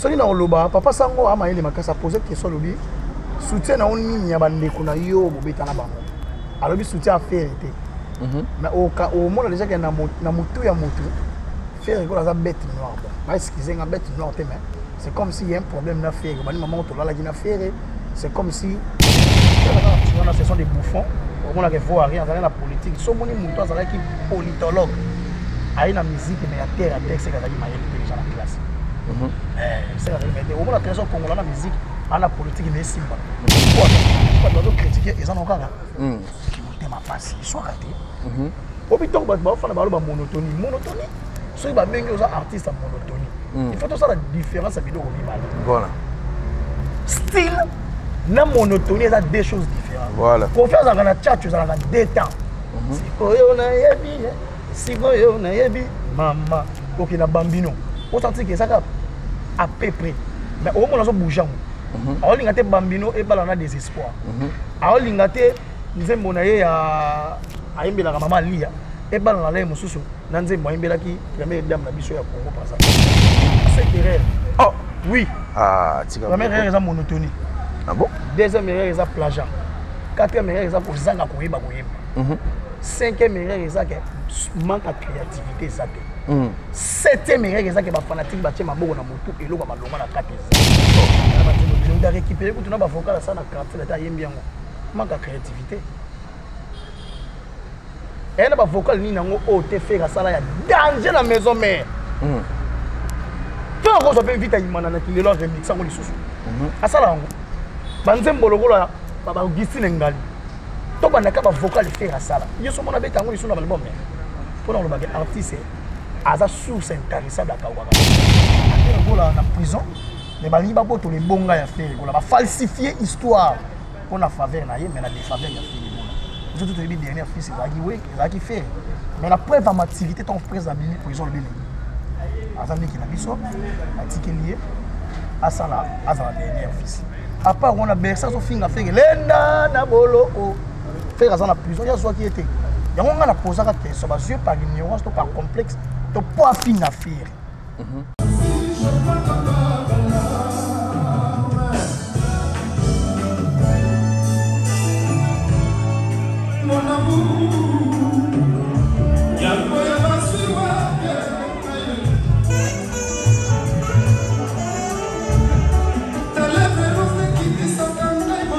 Soki na koloba papa sango amayele makasi apose question, alobi soutien na yo nini ya bandeko na yo bobeta na bango? Alobi soutien affaire te. Mais omona déjà ke na motu ya motu, Ferre Gola aza bête noire. Bon, ba excuse nga, bête noire te, mais c'est comme s'il y a un problème na Ferre. Bani mama tolalaki na Ferre, c'est comme si wana ce sont des bouffons. Omonaka vaut à rien, azalaki na politique. So omoni motu azalaki politologue, aye na musique, mais ya terre à terre, seke azalaki mayele te déjà na classe. Seke azalaki mayele te. Omona Trésor Kongola na musique, ana politique, mais esimba. Bato bazocritiquer, eza no kaka motema pasi, eswaka te. Obi ntongo bato baofanda, baloba monotonie, monotonie. Soki babengi oza artiste ya monotonie, il faut tosala différence ya biloko mibale. Voilà. Style na monotonie eza deux choses différentes. Voilà. Kofi azalaka na tchatcho, ezalaka deux temps. Sikoyo nayebi, sikoyo nayebi mama oke na bambino, osanti ke ezaka à peu près, mais omona azobouge yango. Aolinga te bambino ebala na désespoir, aolinga te nzembo na ye ya ayembelaka mama Lia ebala na ye mosusu na nzembo ayembelaki première dame na biso ya Congo. Par exemple, cette erreur. Oh. Oui. Ah, tika. Première erreur eza monotonie. Ah bon. Deuxième erreur eza plagiat. Quatrième erreur eza kozanga koyeba koyemba. Cinquième erreur eza ke manque ya créativité eza te. Septième erreur eza ke bafanatique batie maboko na motu, eloko ya malonga na kati eza récupéré kutu na bavocal asa na quartier ata ayembi yango. Manque ya créativité eya na bavocal nini yango oyo te. Ferre asala ya danger na Maison Mère. Ferre akozwa mpe vita imana na kilelo, aremix yango lisusu, asala yango banzembo lokola baAugustine Ngali to bandaka bavocal. Ferre asala ye so mona abeta yango lisusu na baalbum. Mpona kolobaka artiste aza source intarissable, akawaka lokola na prison, mais balingi babotola ebonga ya Ferre Gola, bafalsifie histoire mpo na faveur na ye, mais na défaveur ya Ferre Gola. Biso to toyebi dernier fils ezalaki we, ezalaki Ferre, mais na preuve ya maturité, ntango président abimi prison, alobi nini? Aza ndeki na biso, atikeli ye asala, azala dernier fils. À part wana, Bercy azofinga Ferre lenda na boloko, Ferre aza na prison, ye azwaki ye te. Yango ngai napozaka question: bazwi par ignorance to par complexe to po afinga Ferre? Mon amour, yango ya masuwa. Taleve rose ekitisaka ngai.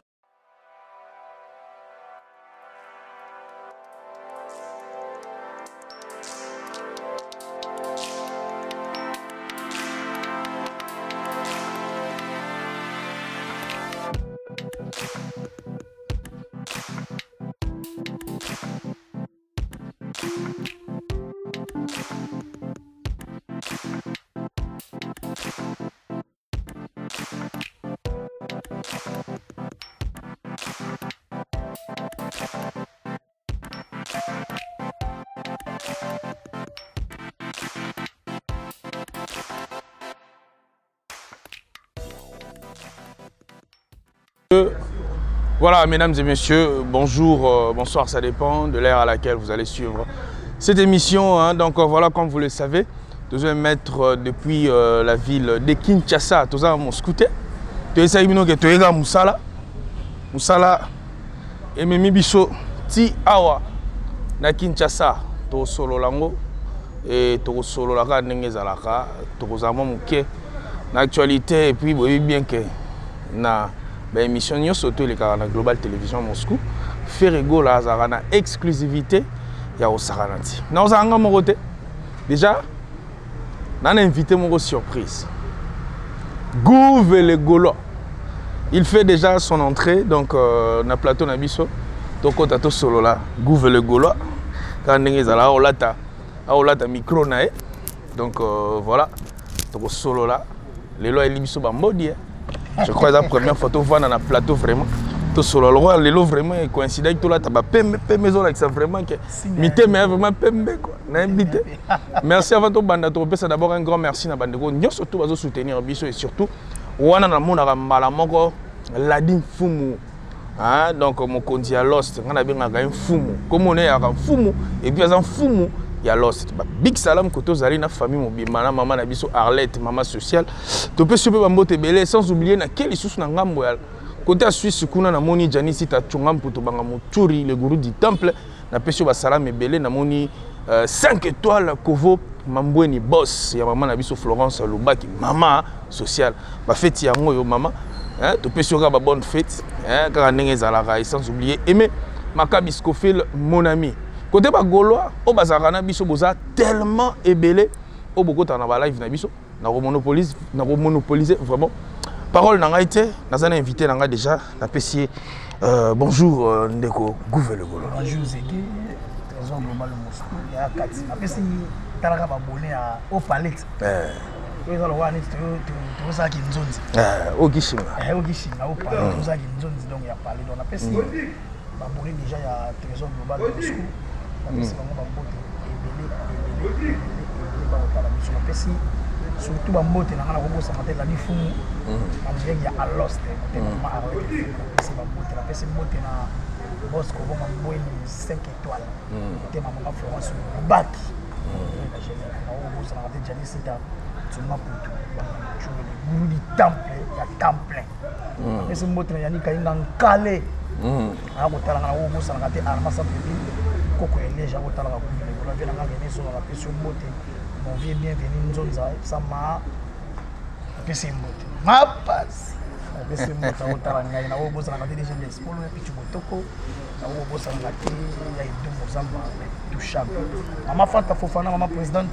Voilà, mesdames et messieurs, bonjour, bonsoir, ça dépend de l'heure à laquelle vous allez suivre cette émission. Hein. Donc voilà, comme vous le savez, nous allons mettre depuis la ville de Kinshasa, nous avons mon scooter. Tu sais, que tu es mosala, mosala, ememi biso ti awa na Kinshasa, tosolola yango e tokosololaka ndenge ezalaka, tokozala mwa moke na actualité. Et puis boyebi bien ke na baémission nyonso to elekaka na Global Télévision Moscou, Ferre Gola azalaka na exclusivité ya kosakana ti na ozala nga moko te. Déjà nana invité moko surprise, Gouve le Gaulois. Il fait déjà son entrée donc na plateau na biso. Tokota, tosolola. Gouve le Gaulois, kaka ndenge ezala, aolata aolata micro na ye. Donc voilà, tokosolola lelo. Ayeli biso bambodi. Je crois eza première fois tovanda na plateau vraiment tosolola lokola lelo. Vraiment ecoïncidaki tolata bapembe pembe, ezolakisa vraiment ke mitema ya vraiment pembe quoi, nayebi te. Merci. Avant tobanda, tokopesa d'abord un grand merci na bandeko nyonso to bazosoutenir biso, et surtout wana namonaka mbala moko Ladi Mfumu. Hein, donc mokonzi ya Lost, ngai nabengaka ye Mfumu, komona eyaka Mfumu, et puis aza Mfumu. Ya Lost, ba big salam koto ozali na famille mobimba na mama na biso Arlette, mama sociale. Topesi yo mpe bambote ebele, sans oublier na ke lisusu na ngambo ya côté ya Suisse kuna, namoni Janisi Tachonga Mputo Banga Muturi, le gourou du temple. Napesi yo basalam ebele. Namoni 5 étoiles Kovo Mambweni, boss ya mama na biso Florence Lubaki, mama sociale. Bafeti yango oyo mama, hein, topesi yo kaka babonne fête, hein, kaka ndenge ezalaka. Et sans oublier Aimé Makabi Scofield, mon ami. Côté bagaulois oyo bazalaka na biso, boza tellement ebele oyo bokotaka na balive na biso. Nakomonopolise vraiment parole na ngai te. Naza na invité na ngai déjà, napesi ye bonjour, ndeko Gouve le Gaulois. Bonjour Zeki, Trésor Global Moscou ya kati. Napesi talaka babone ya o palette oyo eza lokola neti tokosalaki nzonzi. Okishinga. Okishinga o palette, tozalaki nzonzi donc ya palais. Donc napesi babone déjà ya Trésor Global Moscou, napesi bango bambote ebele ebele ebele ebele bakotala biso. Napesi surtout bambote na ngai, nakobosana te Ladi Fumu en direct ya Alost, motema mama Arlette. Napesi bambote, napesi mbote na Bosco Boma Mbweni 5 étoiles, motema mama Florence Baki na Genève. Nakobosanaka te Jani Sita Tsonga Putu le gourou du temple ya temple. Napesi mbote na Yani Kainga Nkale akotalanga. Nakobosanaka te Arma Sampeli Koko Elege akotalaka kuvilekola vie nanga Rene Soka. Napesi yo mbote, mon vieux Bienvenu Nzonza sama. Napesi ye mbote mapasi, napesi ye mbote akotala ngai. Nakobosanaka te DG Lespolo ya Pichu Botoko. Nakobosanaka te ya Edu Mozamba touchable, mama Fanta Fofana, mama présidente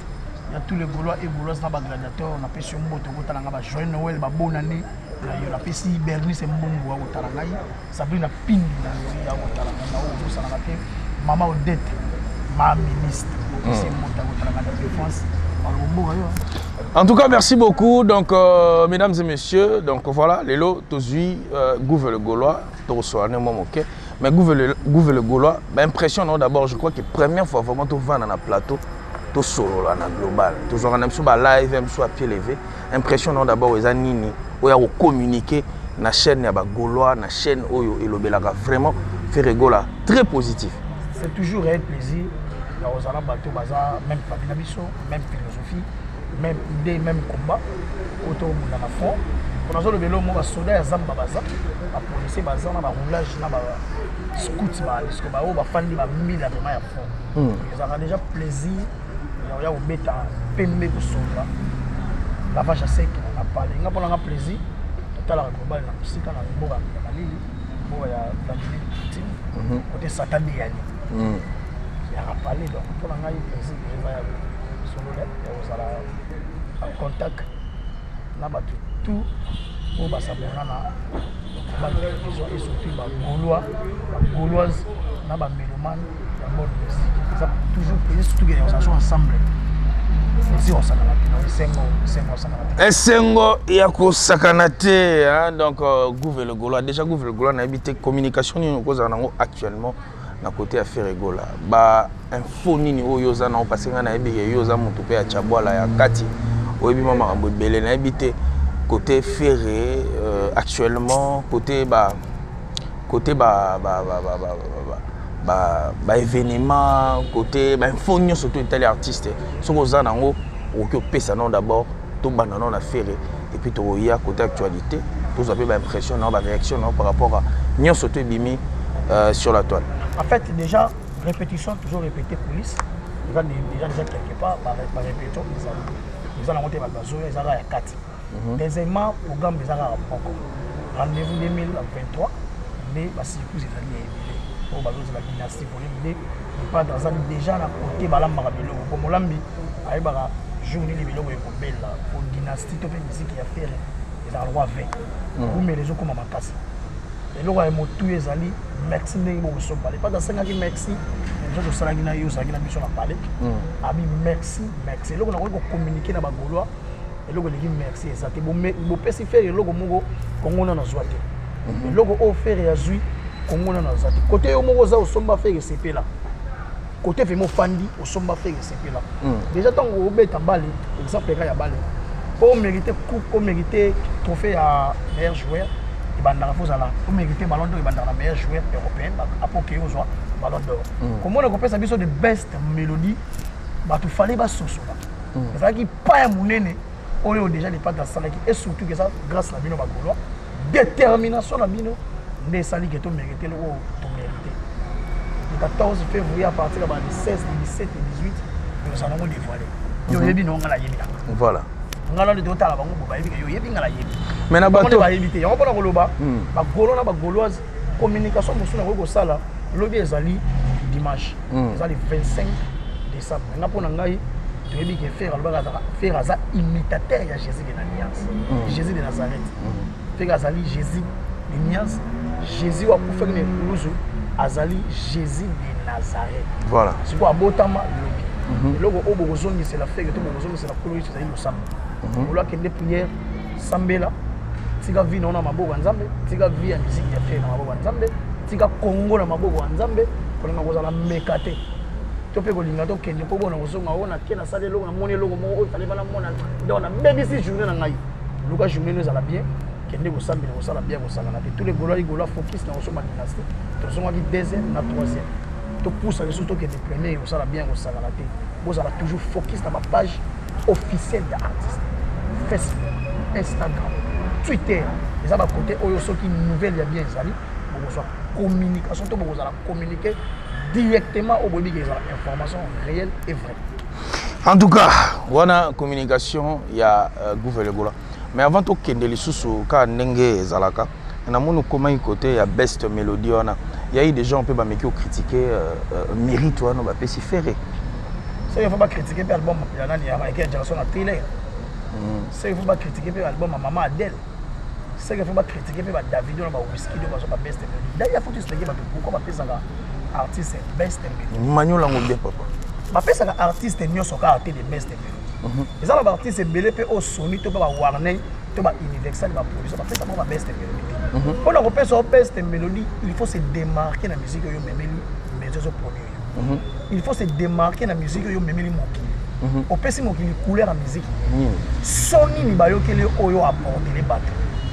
ya tous les Gaulois et Gauloises na bagladiateur. Napesi yo mbote okotala ngai, bajoyeux Noël, babonne année na yo. Napesi Bernice Mbongo akotala ngai, Sabrina Pindi na yo akotala ngai. Nakobosanaka te mama Odette, ma ministre. Napesi ye mbote akotala ngai na Défense balobomboka yo. En tout cas, merci beaucoup. Donc, mesdames et messieurs, donc voilà, lelo tozui Gouve le Gaulois, tosoane moi moke. Mais Gouve le Gaulois, ben, impression non d'abord, je crois que première fois vraiment to vanda na plateau, to solo là na global. Toujours na biso ba live, même soit à pied levé. Impression non d'abord eza nini oya ko communiquer na chaîne ya ba Gaulois, na chaîne oyo elobelaka vraiment Ferre Gola très positif. C'est toujours un plaisir ya kozala bato baza même famille na biso, même philosophie, même idée, même combat oyo tokobunda na front. Po nazolobela omo basoda ya zamba baza, bapolicier baza na baroulage na bascout balisco baoyo bafandi bamila vraiment ya front. Ezalaka déjà plaisir ya koya kobeta pembe, kosolola lavage ya sec na pale. Nga mpo nanga plaisir totalaka global na mosika na mboka ya malili, mboka ya Vladimir Poutine, kote Satan nde yali yaka pale. Donc mpo na ngai plaisir eza ya solola, ya kozala en contact na bato tout oyo basabona na Global Télévision et surtout bagaulois, bagauloise na bamélomane ya bonne musique. Eza toujours plaisir, surtout ke ozala ensemble, plaisir osakana te. Esengo, esengo osakana te. Esengo ya kosakana te, hein? Donc Gouve le Gaulois, déjà Gouve le Gaulois, nayebi te communication nini okozala nango actuellement na côté ya Ferre Gola, ba info nini oyo oza nango, parce ngai nayebi ke yo oza motu mpe ya Tiabwala ya kati, oyebi mwa makambo ebele. Nayebi te côté Ferre actuellement, côté ba événement, côté bainfo nyonso to etali artiste, soki oza nango okoki opesa nano. D'abord tobanda nano na Ferre et puis tokoya côté actualité, tozwa mpe baimpression nao, baréaction nao par rapport à nyonso to ebimi sur la toile. En fait, déjà répétition, toujours répéter police eza déjà quelque part barépétition eza nango te. Bato bazoya, eza kaka ya kati. Deuxièmement, programme eza kaka moko, rendez-vous 2023 nde basurprise ezali ya ebele oyo bazozela. Dynastie volume 2, epadre azali déjà na côté balambaka biloko po molambi ayebaka jour nini biloko ekobela po dynastie to mpe misiki ya Ferre ezalaka lokwa 20 kumela ezokóma makasi. Eloko ya motu ezali merci ndenge bokosomba. Lepadre asengaki merci biso tosalaki na ye, ozalaki na biso na palais abi merci, merci. Eloko nakoki kocommuniquer na bagaulois, eloko eleki merci eza te. Bopesi Ferre eloko moko Kongo nano azwa te. Eloko oyo Ferre azwi, Kongo nano azwa te. Kote yo moko oza osomba Ferre, esepela. Kote vraiment ofandi osomba Ferre, esepela. Déjà ntango obeta bale, exemple eka ya bale, po omérite coupe, omérite trophée ya meilleur joueur, ebandaka fo ozala omérite Ballon d'Or, ebandaka na meilleur joueur européen, apo okei ozwa Ballon d'Or. Komona kopesa biso the best mélodie. Bato fallait basosola. Ezalaki pa ya monene oyo déjà Le Padre asalaki, et surtout que eza grâce na bino Bagaulois, détermination na bino nde esali ke tomérite eloko oyo tomérite. Le 14 février, à partir ya ba le 16, le 17, le 18, tozala yango dévoilé. Yo oyebi na nga, nayebi nanga. Nga nano totala bango bo bayebi ke yo oyebi, nga nayebi. Mais na Bango nde bato bayebi te yango. Mpona koloba Bagaulois na Bagauloise, communication mosusu nakoki kosala lobi, ezali dimanche, eza le 25 décembre. Nga, mpo na ngai, toyebi ke Ferre alobaka, azaka, Ferre aza imitateur ya Jésus de l'Alliance, Jésus de Nazareth. Ferre azali Jésus de nuance. Jésus oyo akufaki na ekuluzu azali Jésus de Nazareth. Sikoyo abotama lobi. Eloko oyo bokozongisela Ferre to bokozongisela Nkolo Yesu ezali losambo. Olo akende prière, sambela, tika vie na yo na maboko ya Nzambe, tika vie ya musique ya Ferre na maboko ya Nzambe, tika Kongo na maboko ya Nzambe. Kolinga kozala meka te, to mpe kolinga tokende mpo bona kozonga oyo nake nasali eloko, namoni eloko moko oyo fale banamona, donc nabebisi journée na ngai. Luka journée no ezala bien, kende kosambela, kosala bien, kosangana te. Tous les Gaulois, Gaulois, focus na kosomba dynastie. Tozongaki deuxième na troisième, topusa lisusu, tokende premier, kosala bien, kosangana te. Bozala toujours focus na bapage officielle ya artiste, Facebook, Instagram, Twitter. Eza bakote oyo soki nouvelle ya bien ezali, bokozwa communication to bokozala communiquer directement oyo boyebi ke ezala information réelle et vraie. En tout cas, wana communication ya Gouve le Gaulois. Mais avant tokende lisusu, kaka ndenge ezalaka, namoni okomaki côté ya best mélodie wana, ya eu des gens mpe bameki ocritiquer mérite wana bapesi Ferre. Soki faut bacritiquer mpe album ya nani, ya Michael Jackson na Thriller, soki faut bacritiquer mpe album ya mama Adele, soki faut bacritiquer mpe baDavido na baWizkid oyo bazwa babest mélodie. D'ailleurs, faut expliquer bato pourquoi bapesaka artiste best mélodie. Maniola yango bien, papa. Bapesaka artiste nyonso kaka te de best mélodie. Eza na baartiste ebele mpe oyo Sony to mpe baWarner to baUniversal, baproduction, bapesa bango babest mélodie te. Mpona kopesa yo best mélodie, il faut se démarquer na musique oyo omemeli maison ezoproduire yo. Il faut se démarquer na musique oyo omemeli mokili. Opesi mokili couleur ya musique son nini? Bayokeli oyo apportele bato,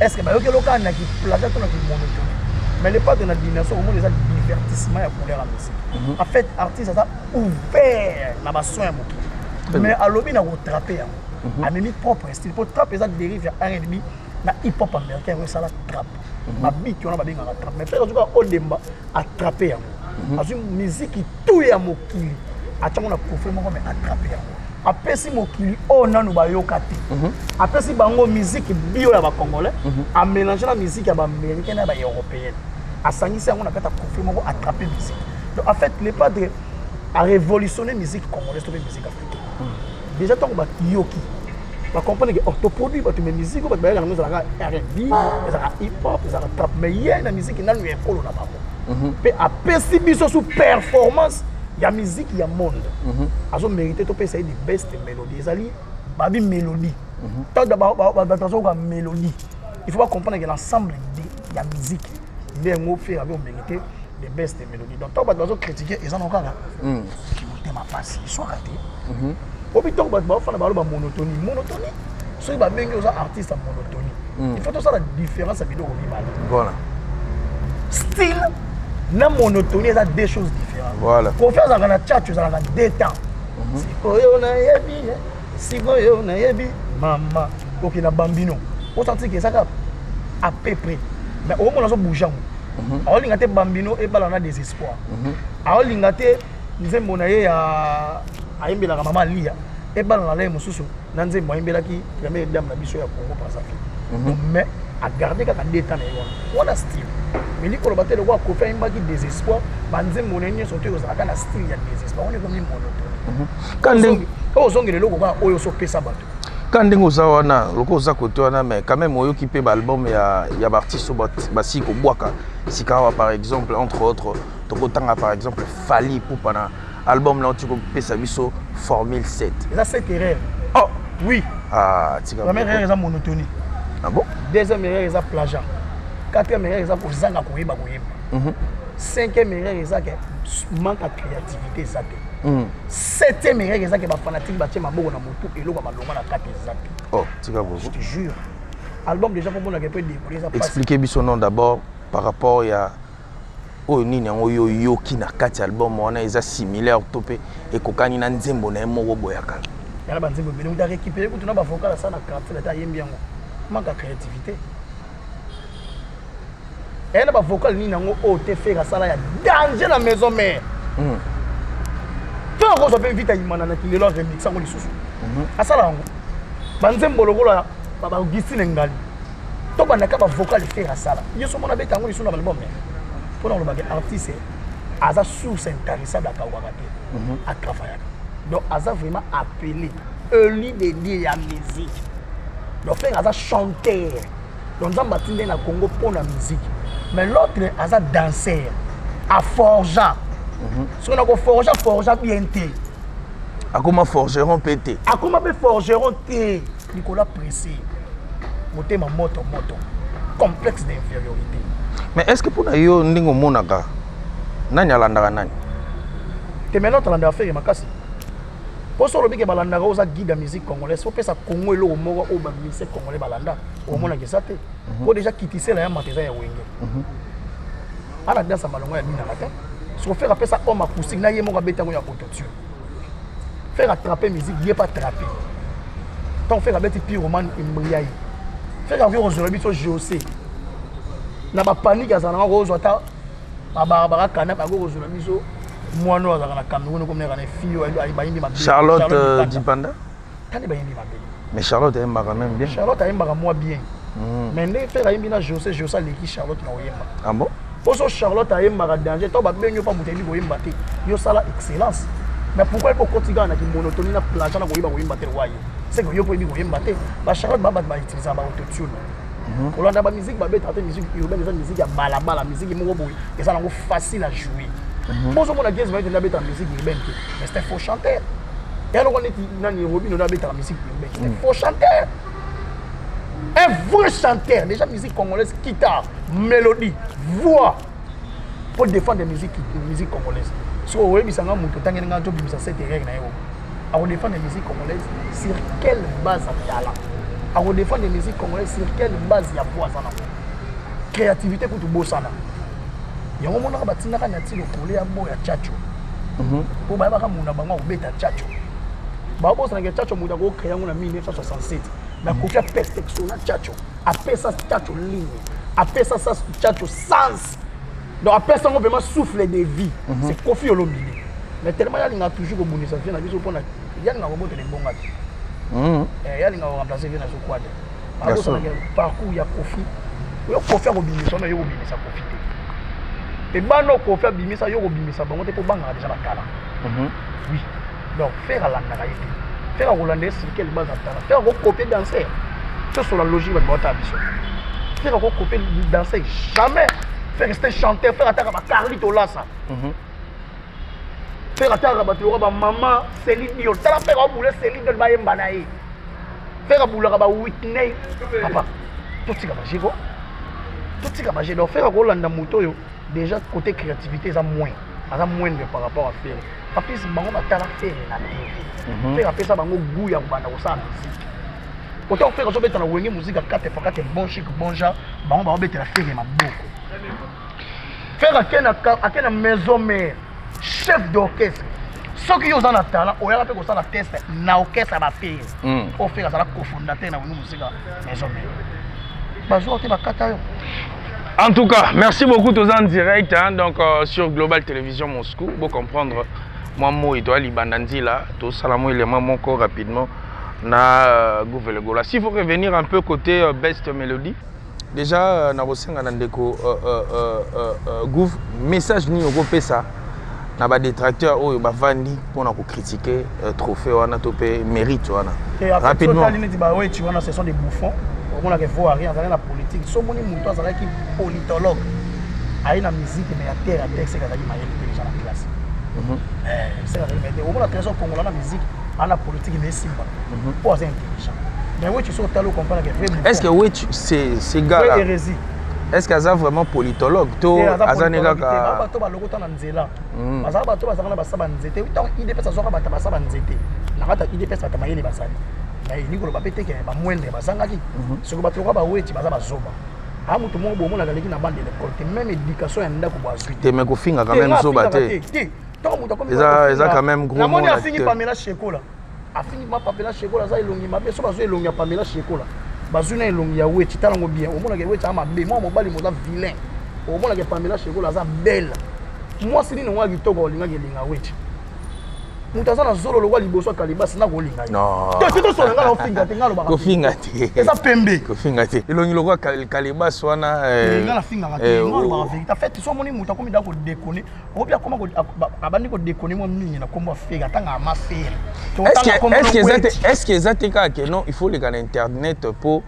est ce que bayokeli kaka na kiplagiat to na kimonotonie? Mais Le Padre na dimension omoni eza divertissement ya couleur ya musique. En fait, artiste aza ouvert na bason ya mokili, mais alobi na kotrape yango, amemi propre style, po trap eza dérive ya R&B na hip hop américain. Yango esala trap, babiki wana babengaka trap. Mais frère, azuka odemba atrape yango, azwi musique tu ya mokili, atiango na coffret moko, mais atrape yango, apesi mokili oyo nanu bayoka te. Apesi bango musique bio ya Bacongolais, amélange na musique ya Baaméricain na ya Baeuropéenne, asangisi yango na kati ya coffret moko, atrape musique. Donc en fait, Le Padre a révolutionné musique congolaise to mpe musique africaine. Déjà ntango bayoki, bacomprendre ke oh, toproduit bato, mais musique oyo bato bayaka yango ezalaka R&B, ezalaka hip hop, ezalaka trap, mais ye na musique nanu ya ekolo na bango mpe apesi biso su performance ya musique ya monde. Azomérite topesa ye the best mélodie. Ezali babi mélodie, ntango bato bazokoka mélodie, il faut bacomprendre que l'ensemble ya musique nde yango Ferre abe omérite the best mélodie. Donc ntango bato bazocritique, eza no kaka motema pasi eswaka te. Obi ntango bato baofanda, baloba monotonie, monotonie. Soki babengi oza artiste ya monotonie, il faut tosala différence ya biloko mibale. Style na monotonie eza deux choses différentes. Kofi azalaka na tchatcho, ezalaka deux temps. Sikoyo nayebi, sikoyo nayebi mama oke na bambino, osanti ke ezaka à peu près, mais omona azobouge yango. Aolinga te bambino ebala na désespoir, aolinga te nzembo na ye ya ayembelaka mama Alia ebala na laye mosusu na nzembo ayembelaki première dame na biso ya Congo Brazzaville. Mais agarde kaka deux temps na ye wana. Wana style, mais likoloba te lokola Kofi ayembaki désespoir, banzembo na ye nyonso te ozalaka na style ya désespoir. Wana ekomi monotonie. Oyo ozongela eloko kaka oyo osopesa bato. Ka ndenge oza wana, lokola oza kote wana, mais quand même oyoki mpe baalbum ya baartiste oyo basili kobwaka sika awa. Par exemple, entre autres, tokotanga par exemple Fally Ipupa na album na oti kopesa biso Formule 7. Eza sept erreur. Oh. Oui. Ah, tika. Première erreur eza monotonie. Ah bon? Deuxième erreur eza plagiat. Quatrième erreur eza kozanga koyeba koyemba. Cinquième erreur eza ke manque ya créativité eza te. Septième erreur eza ke bafanatique batie maboko na motu, eloko ya malonga na kati eza te. Oh, tika. Je te jure, album déjà mpo monaka mpe décolle, eza. Expliquez biso non d'abord par rapport ya Oyo nini yango yo yoki na kati album wana eza similaire to mpe ekokani na nzembo na ye moko boye ya kala? Yana banzembo ebele, moto arécupéré kutu na bavocal asala na quartier ata ayembi yango, manque ya créativité. Eya na bavocal nini yango oyo te Ferre asala ya danger na Maison Mère. Ferre akozwa mpe vita imana na kilelo, aremix yango lisusu, asala yango banzembo lokola baAugustine Ngali to bandaka bavocal Ferre asala ye so mona abeta yango lisusu na baalbum. Mpona kolobaka, artiste aza source intarissable, akawaka te, atravaillaka. Donc aza vraiment appelé, élu de Dieu ya musique. Donc Ferre aza chanteur, donc Nzambe atindi na Congo mpo na musique, mais l'autre aza danseur, aforgea. Soki na koforger, forgea bien te. Akoma forgeron mpe te. Akoma mpe forgeron te. Likolo pressé, motema moto moto, complexe d'infériorité. Mais est ce que mpona yo, ndenge omonaka, nani alandaka nani? Te, maintenant tolandaka Ferre makasi. Mpo so olobi ke balandaka, oza guide ya musique congolaise, opesa Congo eloko moko oyo bamusicien congolais balanda, omonaka eza te. Po déjà kitisela ya mata eza ya Wenge, ana danse ya malongo ya binaka te. Soko Ferre apesa homme acoustique na ye moko, abeta yango ya autotune. Ferre attrape musique, ye pa attrape. Ntango Ferre abeti Pyromane, embria ye. Ferre akoki kozwela biso José na bapanike, azala nanga kozwa ata babarabara kana, bakoki kozwela biso mwana oyo azalaka na Cameroun, kominaka na fille oyo bayimbi mabe. Charlotte Dipanda. Tani bayimbi mabe. Mais Charlotte ayembaka même bien. Charlotte ayembaka mwa bien, mais ndenge Ferre ayimbi na José, José aleki Charlotte na koyemba. Ah bon? Poso Charlotte ayembaka danger. To babengi yo mpa moto ayebi koyemba te, yo sala excellence. Mais pourquoi mpo okoti kaka na kimonotonie na plagiat na koyeba koyemba te? Waye c'est que yo mpo oyebi koyemba te. Bacharlotte ba bato bautilisaka baautotune. Kolanda bamusique babetaka te, musique urbaine eza musique ya balabala, musique moko boye eza nango facile à jouer. Mpo ozomona Gaz Mawete nde abetaka musique urbaine te, mais c'est un faux chanteur. Ya loko neti nani, Robino nde abetaka musique urbaine, c'est un faux chanteur. Un vrai chanteur déjà, musique congolaise, guitare, mélodie, voix pour défendre musique congolaise. Soki oyebisanga moto otangeli nga, tobimisa cette erreur na ye, akodéfendre musique congolaise sur quelle base ya talent? Akodéfendre musique congolaise sur quelle base ya voix? Aza nango créativité kutu bosana yango. Monaka batindaka na ti lokole ya boya Tchatcho, mpo bayebaka muna bango akobeta Tchatcho. Babosanaka Tchatcho, moto akocréer yango na 1967, mais Kofi aperfectionna Tchatcho, apesa Tchatcho ligne, apesa sa Tchatcho sens, donc apesa yango vraiment souffle de vie. C'est Kofi Olomide. Mais tellement yalingaka toujours kobundisa vie na biso, mpona yalingaka kobotela ebonga te, yalingaka koremplace vie na biso kwa te. Akosanaka parcours ya Kofi. Oyo Kofi akobimisa wana, yo kobimisa Kofi te. Ebana Kofi abimisa, yo kobimisa bango te, mpo bangaka déjà batala. Oui, donc Ferre alandaka ye te. Ferre akolanda ye sur quelle base? Atala, Ferre akokopie danser tosola logique, bato baotala biso. Ferre akokopie danser? Jamais. Ferre, c'est un chanteur. Ferre ataka baCarly Tolasa, Ferre ataka bato yoka bamama Céline Dion. Tala, Ferre abule Céline Dion, bayemba na ye. Ferre abulaka baWhitney. Papa, totika baje ko, totika baje. Donc Ferre akolanda moto oyo déjà côté créativité eza moins, aza moindre par rapport à Ferre. En plus bango batala Ferre na TV, Ferre apesa bango goût ya kobanda kosala musique. Autant Ferre azobeta na Wenge Musique ya 4 fois 4, bon chic, bon genre, bango baobetela Ferre maboko. Ferre ake na Maison Mère, chef d'orchestre. Soki yo oza na talent, oyaka mpe kosala test na orchestre ya baFerre. Oyo Ferre azala cofondateur na Wenge Musique Maison Mère, bazwa te, bakata yo. En tout cas, merci beaucoup tous en direct, hein, donc sur Global Télévision Moscou, pour comprendre moi moi toi libanda nzila, tout ça la moi élément mon corps rapidement na Gouve Gola. S'il faut revenir un peu côté Best Mélodie, déjà na kosenga na ndeko Gouve, message ni okopesa na ba détracteur oyo bavandi mpona kocritiquer trophée wana to mpe mérite wana? Rapidement neti baweti wana, ce sont des bouffons. Omonaka evo rien, azalaki na politique. So omoni moto azalaki politologue, aye na musique, mais ya terre à terre, seke azalaki mayele te déjà na classe, seke azalaki mayele te. Omona Trésor Kongola na musique, ana politique, mais esimba mpo aza intelligent. Mais Weti, so otali, ocomprendre que vrai. Est ce que Weti, ces gars là, hérésie? Est ce que aza vraiment politologue to aza ne kaka bato balokota na nzela? Bazala bato bazalaka na basa banzete. Ntango UDPS azwaka bato basa banzete na kati ya UDPS, bato mayele bazali, mais elingi koloba mpe teke bamoindre bazangaki. Soki bato lokola baweti baza bazoba. A moto moko bomonaka aleki na bande de l'école te, même éducation ya ndako bwazwi te. Mais kofinga quand même zoba te. Te, ntango moto akomi eza quand même gros. Namoni afingi Pamela Shekola, afingi ma Pamela Shekola aza elongi mabe. So bazwi elongi ya Pamela Shekola, bazwi na elongi ya Weti, tala yango bien, omonaka Weti aza mabe, mwa mobali moza vilain. Omonaka Pamela Shekola aza belle. Mwasi nini ngo ya kitoko olingaki elinga Weti? Moto aza na zolo lokwa liboso ya kalibasi, nakolinga ye te. Tosola, nga naofinga te, nga alobaka. Kofinga te. Eza pembe. Kofinga te, elongi lokwa kalibasi wana. Nga nafingaka te, nga alobaka vérité. En fait, so omoni moto akomi da kodekone, okobi akoma abandi kodekone mwa mingi na kombo afere, atanga ama fere. Est ce que eza te kaka ke non, il faut leka na internet mpo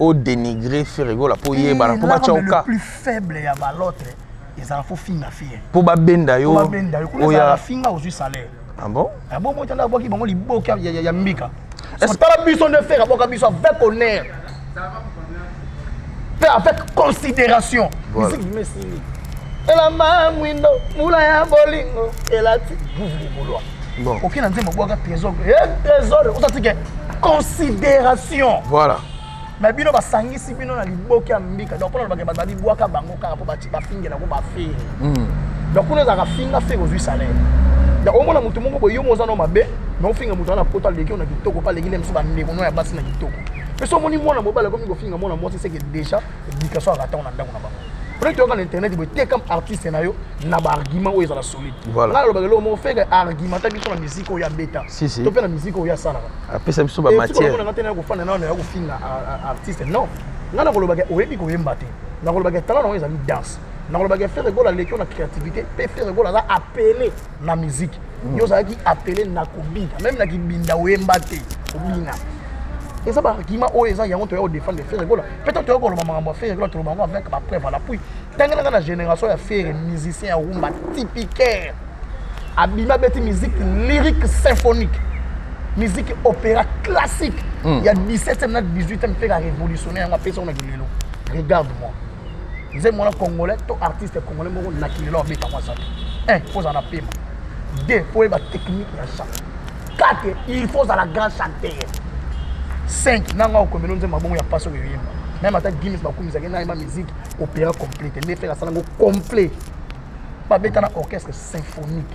odénigrer Ferre Gola, mpo yebana, mpo batya oka? Plus faible ya balotre ezala fo finga Ferre. Mpo babenda yo. Babenda yo kuna, ezala finga, ozwi salaire. Ah bon? Ah bon. Moi tanda abwaki bango liboke ya mbika. Tala biso nde Ferre abwaka biso avec honneur mpe avec considération. Musique bima esili, elamba mwindo, mula ya bolingo elati gouve bolwa. Oke na nzembo abwaka Trésor, Trésor osatike considération. Voilà. Mais bino basangisi bino na liboke ya mbika. Donc mpona lobake bato babibwaka bango kaka mpo bafingelako baFerre. Donc kuna ezalaka finga Ferre, ozwi salaire. Donc omona motu moko boye, yo mo oza no mabe, mais ofinga moto wana poto aleki yo na kitoko, mpe aleki nde mosusu bandeko no ya basi na kitoko. Mpe so omoni mwana mobali akomi kofinga mwana mwasi, seke déjà éducation akata na ndako na bango. Pone toyoka na internet boye, tekam artiste na yo na baargument oyo ezala solide. Ngai nalobaka eloko moko: Ferre argumenta biso na musique oyo abeta to mpe na musique oyo asalaka. Apesa biso bamatière. Nanga te na kofanda nano ya kofinga artiste, non. Ngai nakolobaka oyebi koyemba te, nakolobaka talent nango ezali danse, nakolobaka Ferre Gola aleki yo na créativité, mpe Ferre Gola aza appelé na musique. Yo ozalaki appelé na kobina, même na kibinda oyemba te, kobina. Eza baargument oyo eza yango toya kodéfendre Ferre Gola. Mpe to toya koloba makambo ya Ferre Gola, toloba yango avec bapreuve à l'appui. Ntange nanga na génération ya Ferre, musicien ya rumba typiquaire abimi, abeti musique lyrique symphonique, musique opéra classique ya 17e na 18e. Ferre arévolutionné yango, apesi yango na kilelo. Regarde moi, nzembo wana, congolais to artiste congolais moko na kilelo abeta yango aza te. Un, faut ozala na pema. Deux, faut oyeba technique ya chant. Quatre, il faut ozala grand chanteur. Cinq, nanga okomela nzembo mabongo ya pasi oyo oyemba. Même ata Gims bakumisaki nayemba musique opéra complete, nde Ferre asala yango complet, babeta na orchestre symphonique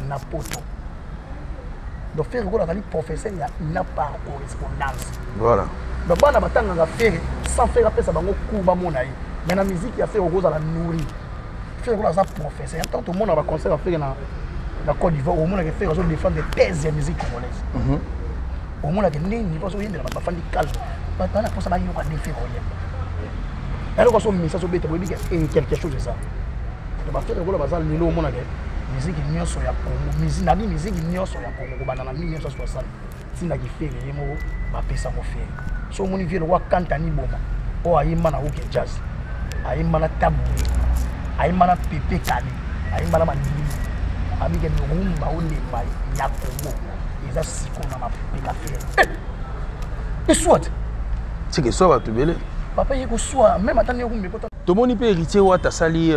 na poto. Donc Ferre Gola azali professeur ya ina par correspondance. Donc bana batangaka Ferre sans Ferre apesa bango cours, bamona ye. Mais na musique ya Ferre okozala nourri. Ferre Gola aza professeur. Ntango tomona baconcert ya Ferre na Côte d'Ivoire, omonaka Ferre azodéfendre thèse ya musique congolaise. Omonaka ndenge niveau azoyembela bato, bafandi calme, bato bana mposa bayoka nde Ferre oyemba. Eloko aso misa azobeta, boyebi ke quelque chose eza. Donc baFerre Gola baza lelo, omonaka musique nyonso ya Congo, nabi musique nyonso ya Congo kobanda na 1960 ntinaki Ferre ye moko bapesango Ferre. So omoni vieux lokwa Kantani Boma oyo ayemba na OK Jazz, ayemba na Tabule, ayemba na Pepe Kale, ayemba na Mandimi, abike rumba olemba ya Congo eza sikoyo na mapeka Ferre. Eswa te. Sike eswa bato ebele. Papa ye koswa même ata nde rumba ekota. Tomoni mpe Héritier Wata asali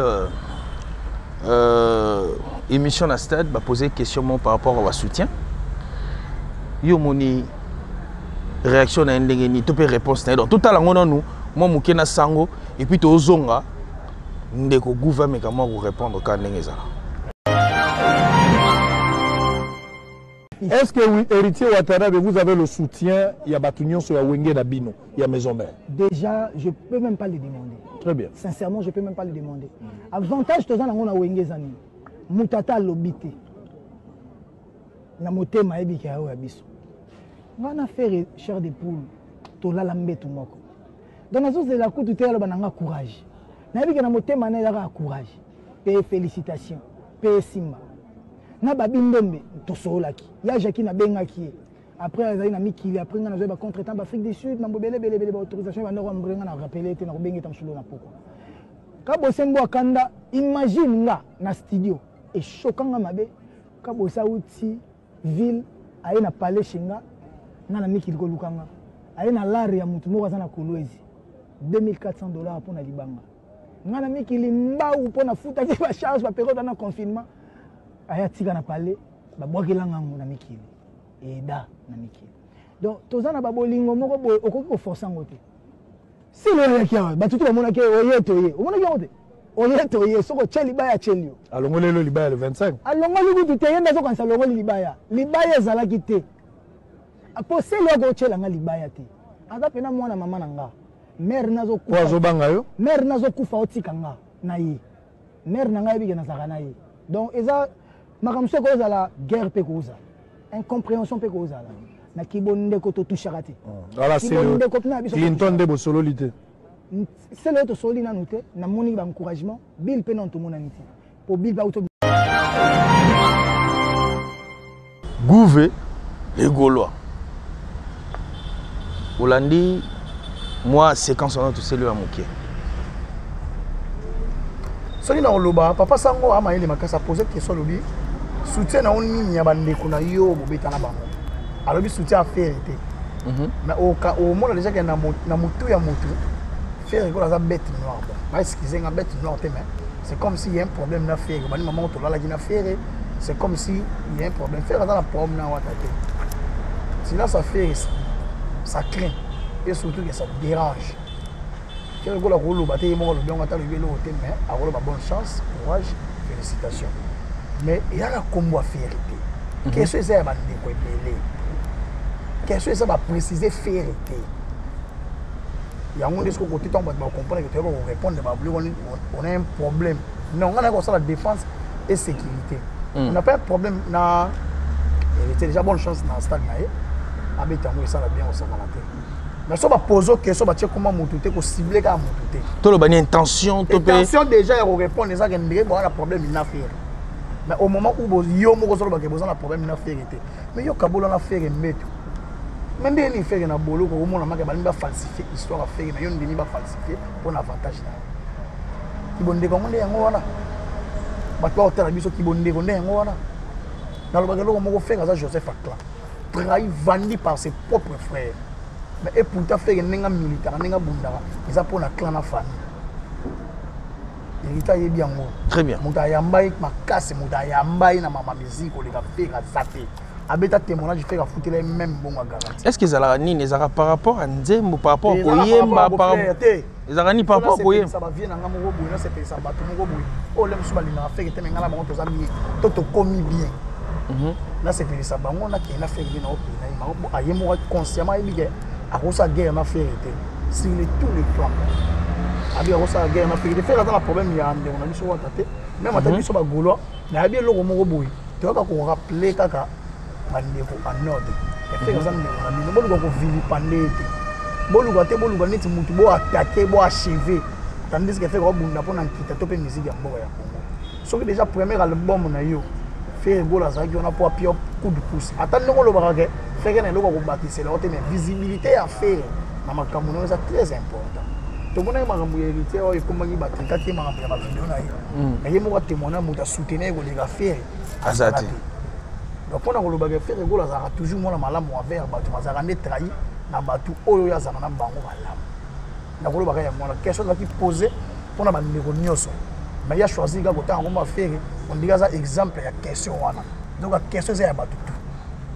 émission na stade, bapose question moko par rapport à basoutien. Yo omoni réaction na ye ndenge nini to mpe réponse na ye? Donc totala yango nanu mwa moke na sango, et puis tozonga. Ndeko Gouve ameka mwa korépondre kaka ndenge ezala. Est-ce que oui, Héritier Watanabe, vous avez le soutien ya bato nyonso ya Wenge na bino, ya Maison Mère? Déjà, je peux même pas le demander. Très bien. Sincèrement, je peux même pas le demander. Avantage toza nango na Wenge eza nini? Moto ata alobi te. Na motema ayebika ya oyo ya biso. Nga na Ferre chair de poule, tolala mbetu moko. Donc nazozela kutu te aloba na nga courage. Nayebi ke na motema na ezaka courage. Pe félicitation. Pe simba. Na babi ndombe tosololaki. Ya Jackie nabengaki ye. Après azali na mikili, après nga nazwi ba contretemps baAfrique du Sud, mambo ebele ebele ebele, baautorisation ebandako ambre. Nga na rappele te, nakobenga eta mosolo na pokwa Kabosembo akanda. Imagine nga na studio eshokanga mabe. Kabosa auti ville, aye na palais chez nga, nga na mikili koluka nga, aye na lare ya motu moko aza na Kolwezi, 2400 $ mpo na libanga. Nga na mikili mbau mpo nafutaki bacharge baperiode wana confinement. Aye atika na palais, babwakelanga yango na mikili, eda na mikili. Donc toza na babolingo moko boye, okoki koforce yango te. Sele ayaki awa, bato tu bamonaki oye toye, omonaki yango te? Oye toye, soki otye libaya atyeli yo. Alongoli elo libaya le 25. Alongoli kutu te, ye nde azokanisa alongoli libaya. Libaya ezalaki te. Po Sele akotyela nga libaya te. Aza pena mwana mama na nga. Mère nazokufa. Po azobanga yo? Mère nazokufa otika nga na ye. Mère na nga yebi ke nazalaka na ye. Donc eza makambo soki ekozala guerre mpe ekozala. Incompréhension mpe ekozala. Na kibondeko totushaka te. Voilà, kibondeko mpe na biso. Clinton nde bosololi te. Sele oyo tosololi nanu te, namoni ba encouragement, Bill mpe nanu tomonani te. Po Bill ba auto Gouve les Gaulois. Olandi moi séquence wana toseli ya moke. Soki na koloba papa sango amayele makasi apose question alobi soutien na yo nini ya bandeko na yo bobeta na bango, alobi soutien affaire te. Mais omona déjà ke na motu ya motu Ferre Gola aza bête noire. Bon, ba excusez nga bête noire te, mais c'est comme s'il y a un problème na Ferre. Bani maman tolalaki na Ferre, c'est comme si il y a un problème. Ferre aza na problème na wata te. Silence à Ferre, ça craint et surtout que ça dérange. Ferre Gola koloba te, ye moko alobi yango ata alobi eloko te, mais akoloba bonne chance, courage, félicitations. Mais eyaka kombo ya Ferre te. Question eza ya bandeko ebele. Question eza ba préciser Ferre te. Yango nde soki kote ntango bato bacomprendre ke toyeba korépondre babiloko, on a un problème. Non, nga nayaki kosala défense et sécurité. On n'a pas un problème na héritier. Déjà bonne chance na stade na ye, abeta yango esala bien, kosakana te. Mais so bapose question, batie koma motu te, kocible kaka motu te. Toloba ni intention to mpe intention déjà ya korépondre eza ke ndenge boza na problème na Ferre. Mais au moment où yo moko ozoloba ke boza na problème na Ferre te, mais yo kabola na Ferre mbeto. Mais ndenge nini Ferre na boloko omona maka balingi bafalsifie histoire ya Ferre, mais yo ndimi bafalsifie mpo na avantage na yo? Kibondeko yango nde yango wana bato baotala biso, kibondeko nde yango wana. Nalobaka eloko moko, Ferre aza Joseph Aclan, trahi, vendu par ses propres frères. Mais et pourtant Ferre ndenge amilitaka, ndenge abundaka, eza mpo na clan na famille. Héritier ayebi yango très bien. Moto ayamba ye makasi, moto ayamba ye na mama musique koleka Ferre aza te. Abeta témoignage, Ferre afutela ye même bongo ya garantie. Est ce que ezalaka nini? Ezalaka par rapport à nzembo, par rapport à Ezalaka par koyemba, rapport à par te. Ezalaka nini par rapport à koyemba? Nasepelisa bavie na nga moko boye, nasepelisa bato moko boye oyo le mosusu balingaka Ferre te, me nga na bango toza bien to tokomi bien. Nasepelisa bango, nakende na Ferre nde na okende na ye bango. Aye moko consciemment ayebi ke akosala guerre na Ferre te sur le tous les plans. Abi akosala guerre na Ferre te. Ferre aza na problème ya ndeko na biso wata te, même ata biso bagaulois nayebi eloko moko boye, toyaka korappeler kaka bandeko en ordre. Ferre aza ndeko na bino, boluka kovilipande ye te, boluka te, boluka neti mutu boattaquer, boachever, tandis que Ferre abunda mpona nkita to mpe musique ya mboka ya Congo. Soki déjà premier album na yo, Ferre Gola azalaki wana mpo apia coup de pouce. Ata ndenge olobaka ke Ferre na eloko akobakisela yo te, mais visibilité ya Ferre na makambo na yo eza très important. Tomonaki makambo ya héritier oyo ekomaki batrikaki ye makambo ya bavideo na ye, mais ye moko atémoigne, moto asoutenir ye koleka Ferre aza te. Donc mpona kolobaka Ferre Gola azalaka toujours mwana malamu envers bato, bazalaka nde trahi na bato oyo oyo azalaka na bango malamu. Nakolobaka yango wana, question ezalaki posé mpona bandeko nyonso, mais ya choisir kaka kotanga komba Ferre, ondiki aza exemple ya question wana. Donc question eza ya bato tout.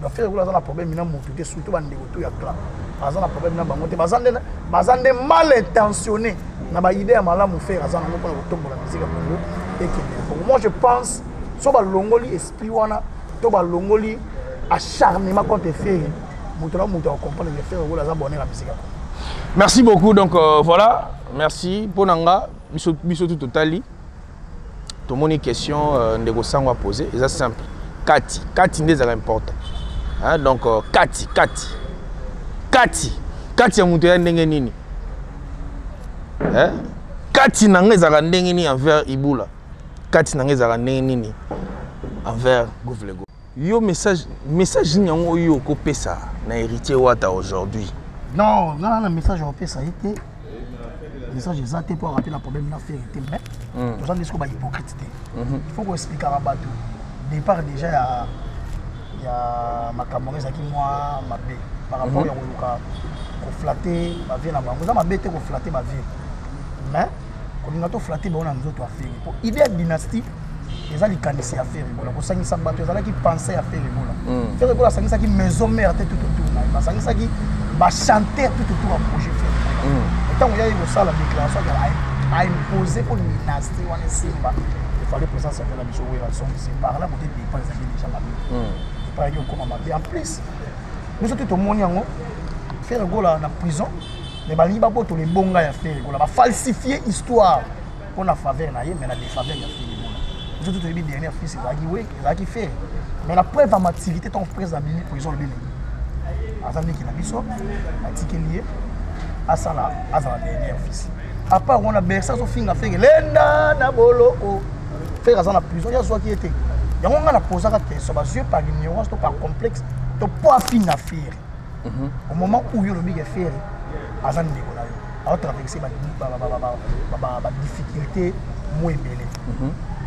Donc Ferre Gola aza na problème na motu te, surtout bandeko tout ya clan aza na problème na bango te. Baza nde mal intentionné na baidée ya malamu Ferre aza nango mpona kotombola musique ya Congo ekende ya Congo. Moi je pense so balongoli esprit wana to balongoli acharnement contre Ferre, moto na moto acomprendre que Ferre Gola aza bonheur ya musique ya Congo. Merci beaucoup. Donc voilà, merci mpo na nga biso biso tout totali tomoni question ndeko sango aposé eza simple. Kati kati nde ezalaka important, hein? Donc kati kati kati kati ya moto ya ndenge nini, hein? Kati na nga ezalaka ndenge nini envers Ibula, kati na nga ezalaka ndenge nini envers Gouvelego. Yo message nini yango oyo okopesa na héritier Wata aujourd'hui? Non, nga na message okopesa ye te, message eza te mpo arape na problème na Ferre te. Mais toza nde sikoyo bahypocrite te. Il faut koexplikaka bato départ déjà ya makambo yango ezalaki mwa mabe par rapport ya koluka koflatter bavie na bango. Eza mabe te koflatter bavie, mais kolinga toflatter bango na nzoto ya Ferre, po idée ya dynastie eza likanisi ya Ferre Gola. Kosangisa bato ezalaki pensée ya Ferre Gola. Ferre Gola asangisaki maison mère te tout autour na ye, basangisaki bachanteur tout autour ya projet Ferre Gola. Ntango yaki kosala déclaration, aimpose mpo dynastie wana esimba, il fallait présence ya na biso Werrason. C'est par là côté départ ezalaki déjà mabe, départ yaki okoma mabe. En plus, biso te tomoni yango, Ferre Gola na prison, mais balingi babotola ebonga ya Ferre Gola, bafalsifie histoire mpo na faveur na ye, mais na défaveur ya Ferre Gola. Biso te toyebi dernier fils ezalaki we, ezalaki Ferre, mais la preuve ya maturité, ntango président abimi prison, alobi nini? Aza ndeki na biso, atikeli ye asala, azala dernier fils. À part wana, Bercy azofinga Ferre lenda na boloko, Ferre aza na prison, ye azwaki ye te. Yango ngai napozaka question, bazwi par ignorance to par complexe to po afinga Ferre au moment où yo olobi ke Ferre aza ndeko na yo, aotraverse badifficulté mo ebele,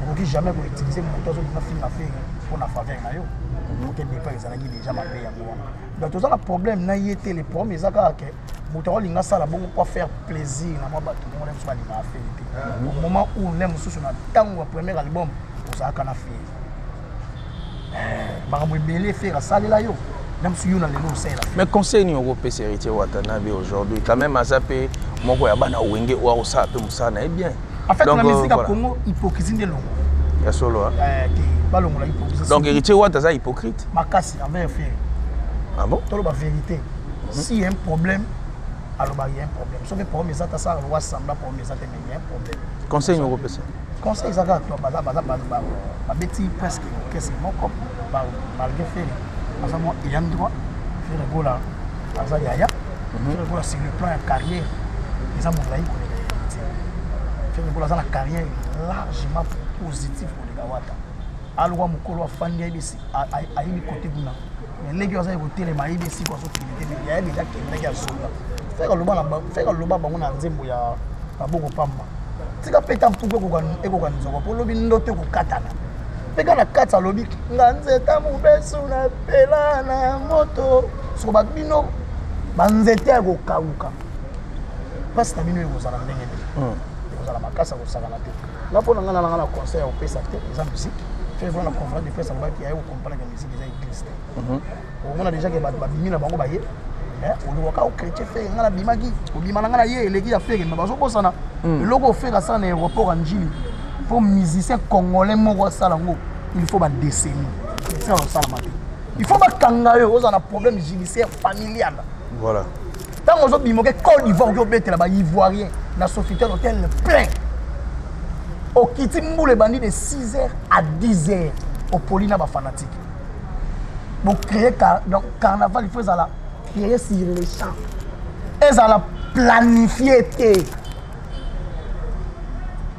okoki jamais koutiliser moto azolinga finga Ferre mpo na faveur na yo. Oke, départ ezalaki déjà mabe, yango wana. Donc toza na problème na ye te. Le problème eza kaka ke moto akolinga asala bongo po faire plaisir na mwa bato bongo nde mosusu balingaka Ferre te. Au moment où nde mosusu na ntango ya premier album ozalaka na Ferre, makambo ebele Ferre asalela yo, na mosusu yo na lelo osalela. Mais conseil nini okopesa Héritier Watanabe aujourd'hui? Quand même aza mpe moko ya bana Wenge oyo akosala mpe mosala na ye bien. En fait, na musique ya Congo, hypocrisie nde longo. Ya solo? Te, balongola hypocrisie. Donc Héritier Wata aza hypocrite? Makasi envers Ferre. Ah bon? Toloba vérité, s'il y a un problème, aloba il y a un problème. Soki problème eza ta, sala lowa sembla problème eza te, mais il y a un problème. Conseil nini okopesa? Conseil eza kaka to baza babeti presque orchestre moko, malgré Ferre aza mwa ayant droit. Ferre Gola aza yaya. Ferre Gola, sur le plan ya carrière, eza molai koleka Héritier. Ferre Gola aza na carrière largement positive koleka Wata. Alwa mokolo afandi, ayebi kote kuna, mais ndenge azali kotelema, ayebi esika azokende te, mais yaye deja akendaki, azonga. Ferre aloba bango na nzembo ya maboko pamba: tika mpe ta mpuku ekoka nzoko mpo olobi ndoto ekokatana. Mpe kaka na kati alobi: nga nzeta mobesu na pela na moto, soko babino banzete ya kokauka, mpasi na bino ekozala ndenge nini? Ekozala makasi ya kosakana te. Nga mpo na nga, nalanga na conseil ya kopesa te, eza musique. Ferre na conférence de presse alobaki aye kocomprendre ke musique eza église te. Omona déjà ke bato babimi na bango, baye olobaka ochrétien. Ferre, nga nabimaki, kobima na nga na ye eleki ya Ferre, me bazobosana eloko oyo Ferre asala na aéroport ya Njili. Mpo musicien congolais moko asala yango, il faut badécennie esika kosalama te. Il faut bakanga yo, ozala na problème judiciaire familial. Voilà. Ntango ozobima, oke Côte d'Ivoire, oki obetela baivoirien na Sofitel Hotel plein, okiti mbula ebandi de 6 heures à 10 heures, opoli na bafanatique, bocréer. Donc carnaval, il faut ezala créer sur le champ, ezala planifié te.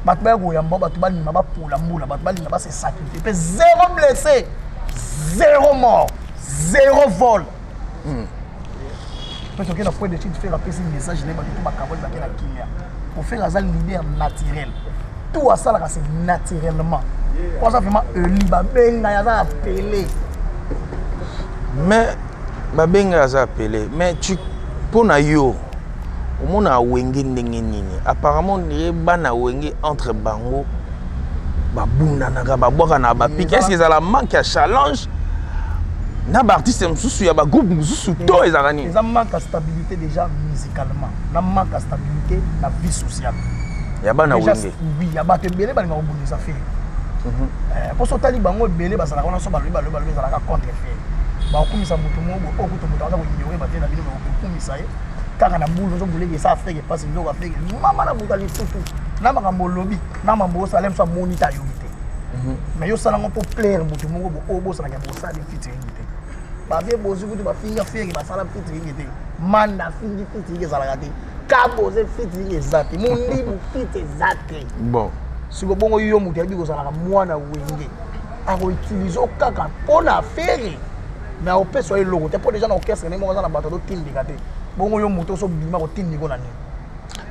Bato baya koyamba, bato balima, bapola mbula, bato balinga base sacrifie mpe zéro blessé, zéro mort, zéro vol. Mpe toke na point de chute, Ferre apesi message na ye, bato to bakaboli, bake na kimia. Ferre aza leader naturel, tout asalaka c'est naturellement, po aza vraiment eli babenga ye, aza appelé. Mais babenga aza appelé, mais tu, mpo na yo, omona Wenge ndenge nini? Apparemment ondire bana Wenge entre bango babundanaka, babwaka na bapike. Est ce que ezala manque ya challenge na baartiste mosusu ya bagroupe mosusu to ezalaka nini? Eza manque ya stabilité déjà musicalement, na manque ya stabilité na vie sociale. Ya bana Wenge? Oui, ya bato ebele balingaka kobundisa Ferre. Mpo so otali bango ebele bazalaka wana, so balobi, balobi, balobi, ezalaka contre Ferre. Bakokumisa motu moko oyo kutu moto aza koignore bate na bino, bakokumisa ye kaka na bulu, ozobuleki esa Ferre mpasi, nzoko Ferre mama na moto alisutu na makambo olobi na makambo osala, moso amoni te, ayoki te. Mais yo osalango mpo plaire motu moko oyo bosalaka, bosali featuring te. Bavie bozwi kutu bafinga Ferre, basala featuring te. Manda afingi, featuring ezalaka te. Kaboze, featuring eza te. Mondibu, feat eza te. Bon. Siko bongo yo moto ayebi kozalaka mwana Wenge, akoutilize o kaka mpo na Ferre, mais akopesa yo eloko te, mpo déjà na orchestre nde moko aza na bato azotindika te. Bongo yo moto osobima kotindika na nini?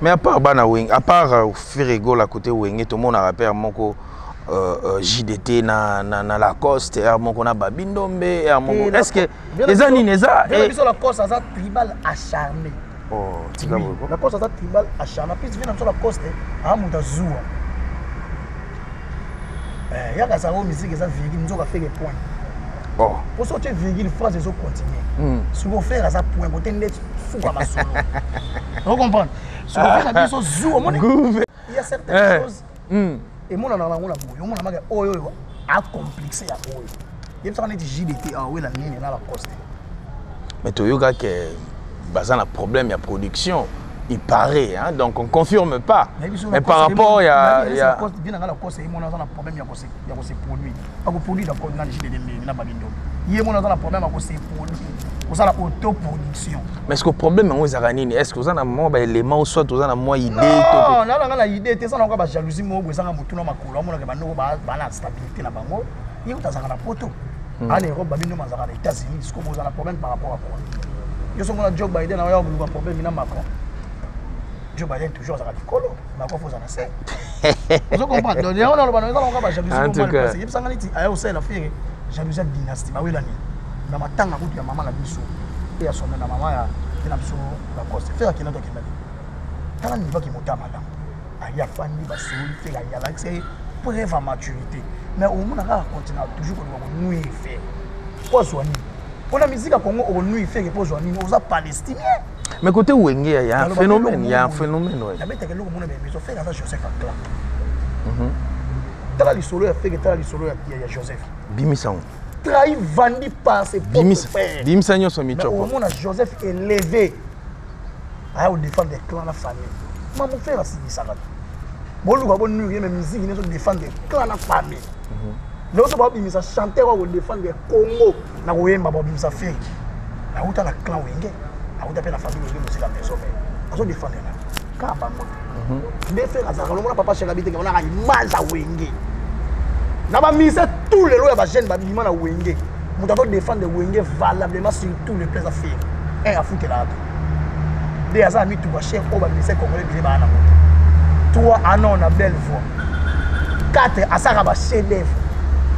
Mais à part bana Wenge, à part Ferre Gola, côté Wenge tomonaka père moko JDT na Lacoste, air moko na Babindombe, air moko. Est ce que eza nini eza? Biso Lacoste aza tribal acharné. Oh, tika boye. Lacoste aza tribal acharné. Puis vie na biso Lacoste aa moto azuwa yaka sango musique eza virgule, nzoka Ferre point. Oh. Po so otie virgule, phrase ezocontinue. Sikoyo Ferre aza point, kote nde suka masolo, ocomprendre? Soki na biso zu omoni. Il y a certaines choses. Emonana nango na boye, omona maka oyo oyo acomplexe ya oyo. Yebisaka neti JDT awela nini na Lacoste. Mais toyoka ke baza na problème ya production. Il paraît, hein, donc on confirme pas. Mais par rapport à. Bien na Lacoste, ye mona aza na problème ya kose ya kose produire. Akoproduire na JDT na Babindo. Ye mona aza na problème ya kose produire. Kosala autoproduction. Mais est-ce que problème yango ezalaka nini? Est-ce que oza na mwa baélément ou soit oza na mwa idée? Non, nalanga na idée te. Eza na ba jalousie moko boye ezanga motu na makolo. Amonaka bandoko bana stabilité na bango. Ye kuta azalaka na poto, ana Europe, babino bazalaka na États-Unis. Siko bozala na problème par rapport à quoi? Yo songo na Joe Biden oya koluka problème na Macron. Joe Biden toujours azalaka likolo, Macron fo ozala na se. Ozo comprendre? Donc yango naloba na eza nango ba jalousie En moko tout mal cas. placée. Yebisanga neti aya kosalela Ferre jalousie ya dynastie, bawela nini na matanga kutu ya mama na biso e ya sombe na mama ya ye na biso Lacoste. Ferre akenda to akenda te. Tala niveau akimota malamu, aye afandi, basoli. Ferre aye alakisa ye preuve ya maturité, mais omona kaka continue toujours koluka konuire Ferre po azwa nini? Mpona musique ya Congo, okonuire Ferre po ozwa nini? Oza Palestinien. Mais côté Wenge, il y a un Naloba phénomène, il y a un eloko phénomène, ouais. Nabetaka eloko mona baémission. Ferre aza Joseph Aclan. Tala lisolo ya Ferre, tala lisolo ya Joseph. Bimisa ngo. Trahi, vendu par ses propres Bimisa. frères. Bimisa nyonso. Mais Michopo. omona Joseph élevé aya kodéfendre clan na famille. Mamu Ferre asilisaka te. Boluka bonuire ye, mais musique nyonso défendre clan na famille. Nyonso babimisa chanteur oyo kodéfendre Congo na koyemba, babimisa Ferre. Auta na clan Wenge, auta mpe na famille Wenge Mosika Maison, mais azodéfendre na kaka bango te. Nde Ferre azalaka lomona papa Sheka biteke, monaka image ya Wenge na bamise tout lelo ya bajeune babima na Wenge. Moto azodéfendre Wenge valablement sur tous les plans, Ferre. Un, afutelaka te. Nde aza na mituka cher oyo bamise congolais ebele baa nango te. Trois, anon na belle voix. Quatre, asalaka bachef d'œuvre,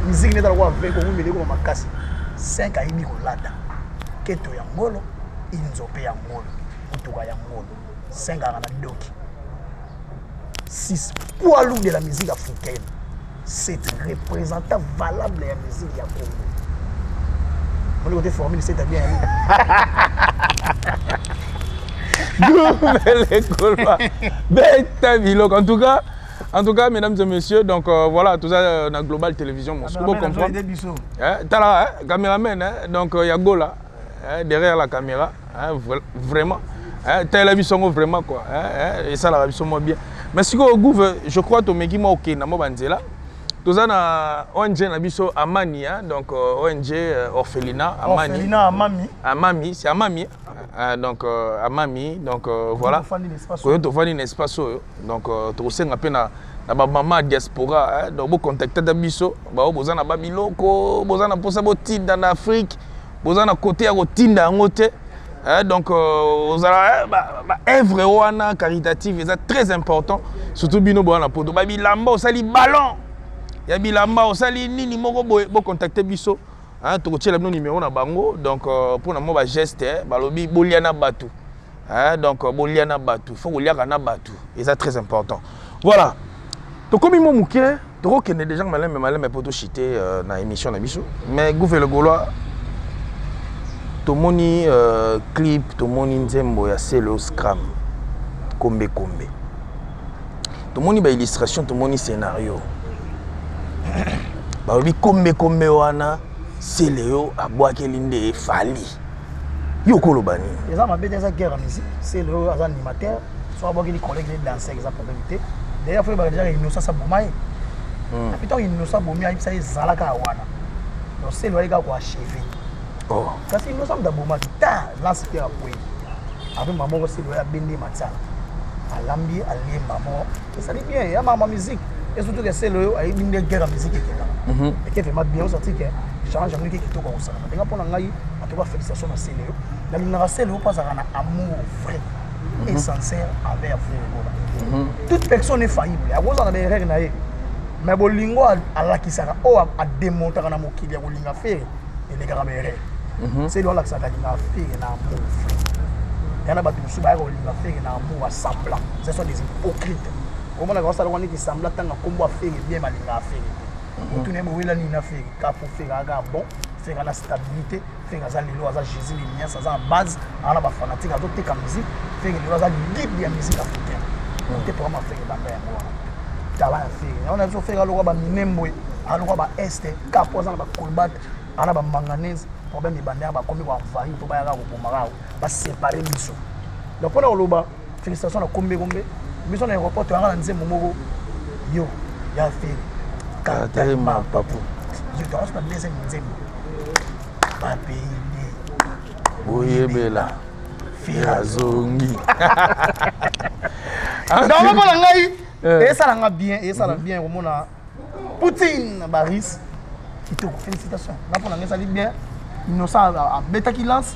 musique nde eza lokola ve kongumela ekoma makasi. Cinq, ayebi kolata keto ya ngolo, inzo mpe ya ngolo, motuka ya ngolo. Cinq, aka na doki. Six, poids lourd de la musique africaine. Sept, représentant valable ya musique ya Congo. Moni côté formule c'est bien. Nouvelle Gaulois. Beta biloko. En tout cas, mesdames et messieurs, donc voilà, tout ça na Global Télévision, Moscou, bon comprendre. Hein, tala, hein, caméraman, hein, donc il y a Gola, hein, derrière la caméra, hein, vraiment. Hein, tala bisongo vraiment quoi, hein, hein, et ça la biso moi bien. Mais si au gouve, je crois to meki moi OK na mo banzela. Toza na ONG na biso Amani, hein, donc ONG Orphelinat Amani. Orphelinat Amami. Amami, c'est Amami. Hein, donc Amami, donc voilà. Tofandi na espace. Koyo tovandi na espace oyo, donc tokosenga mpe na bamama ya diaspora, hein, donc bocontacte ata biso bao boza na babiloko, boza na mposa botinda na Afrique, boza na kote ya kotinda yango te, hein, donc ozala baœuvre wana caritative eza très important, surtout bino boza na poto, babilamba, osali ballon ya bilamba, osali nini moko boye, bocontacte biso, hein, tokotiela bino numéro na bango. Donc mpona mwa bageste, hein, balobi bolia na bato, hein, donc bolia na bato, faut koliaka na bato, eza très important. Voilà, tokomi mo moke, tokokende déjà malembe malembe mpo toshite na émission na biso. Mais Gouve le Gaulois, tomoni clip, tomoni nzembo ya Selo Scram Kombe Kombe, tomoni baillustration, tomoni scénario. Balobi Kombe Kombe wana Sele oyo abwakeli nde Fally. Yo koloba nini? Eza mabe te, eza guerre ya musique. Sele oyo aza animateur, so abwakeli collègue ne danser, eza problème te. D'ailleurs faut yebaka déjà Innocent aboma ye. Api ntango Innocent abomi, ayebisa ye ezala kaka wana. Donc Sele oyo kaka koachever. Oh. Kasi Innocent moto abomaki ta lance pierre akwei apres mama moko. Sele oyo abendi matiala, alambi ye, alemba moko, esali bien ya mama musique. Et surtout ke Sele oyo ayebi nde guerre ya musique ekendaka, eke vraiment bien. Osati ke change yango eke kitoko akosalama ndenga. Mpo na ngai, en tout cas, félicitation na Sele oyo. Nalingaka Sele oyo mpo azalaka na amour vrai et sincère envers Ferre Gola. Toute personne est faillible, akozala na baerreur na ye, mais bolingo alakisaka oyo ademontaka na mokili ya kolinga Ferre elekaka baerreur. Sele oyo alakisaka alingaka Ferre na amour vrai. Ya na bato mosusu bayaka kolinga Ferre na amour ya semblant, ce sont des hypocrites. Omonaka basala wana neti semblant, ntanga nkombo ya Ferre bien, balingaka Ferre te. Otuna ye bowela nini na Ferre, ka po Ferre aka bon. Ferre na stabilité. Ferre aza lelo, aza Jésus Limias, aza en base, aza na bafanatique, azoteka musique. Ferre lelo aza guide ya musique africaine. Te programme ya Ferre banda yango wana. Talent ya Ferre yango na biso. Ferre alokwa baminembwe, alokwa baeste kapo, aza na bacolbat, aza na bamanganese. Problème ebanda ya bakomi koenvahir mpo bayaka kobomaka, basépare biso. Donc mpona koloba félicitation na Kombe Kombe, biso na aéroport toyanga na nzembo moko yo ya Ferre. Katalema papu. Yo toyanga so na deuxième nzembo bapeide. Oyebela azongi. Donc mpo na ngai esalanga bien, esala bien komona Poutine Baris kitoko. Félicitation nga, mpo na ngai esali bien. Innocent abetaki lance,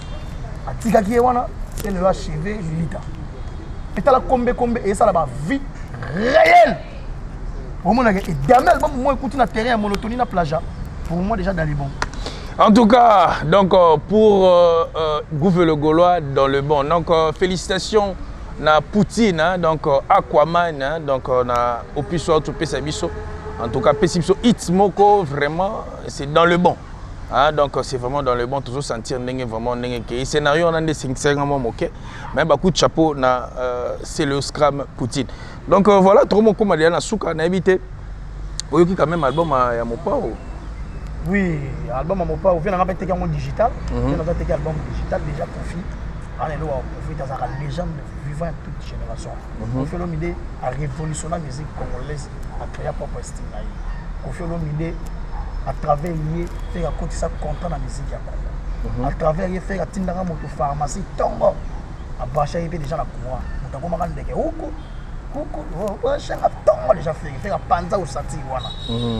atikaki ye wana e lelo achevé lilita. Etala Kombe Kombe esala bavie réelle, omonaka edame album mo ekuti na terrain ya monotonie na plagiat. Pour moi déjà dans les bons. En tout cas, donc pour Gouve le Gaulois dans le bon. Donc félicitations na Poutine, hein, donc Aquaman, hein, donc na Opus Pesa biso. En tout cas, pesi biso hit moko, vraiment, c'est dans le bon. Hein, donc c'est vraiment dans le bon, toujours sentir ndenge vraiment ndenge ke scénario on a des 5 moke. Mais bah coup de chapeau na c'est le Scram Poutine. Donc voilà, trop moko malia na suka na évité. Oyoki quand même album ya Mopao. Oui, album ya Mopao, viens na teki yango digital. Viens na teki album digital déjà. Koffi ana eloko ya Koffi, azalaka légende vivant ya toute génération. Koffi Olomide arévolutionner musique congolaise, acréa propre style na ye. Koffi Olomide, à travers ye, Ferre akotisa contrat na musique ya Congo. À travers ye, Ferre atindaka moto pharmacie ntongo, abrancha ye mpe déjà na courant, moto akomaka ndeke huku kuku, branchanga ntongo déjà. Ferre apanza osati wana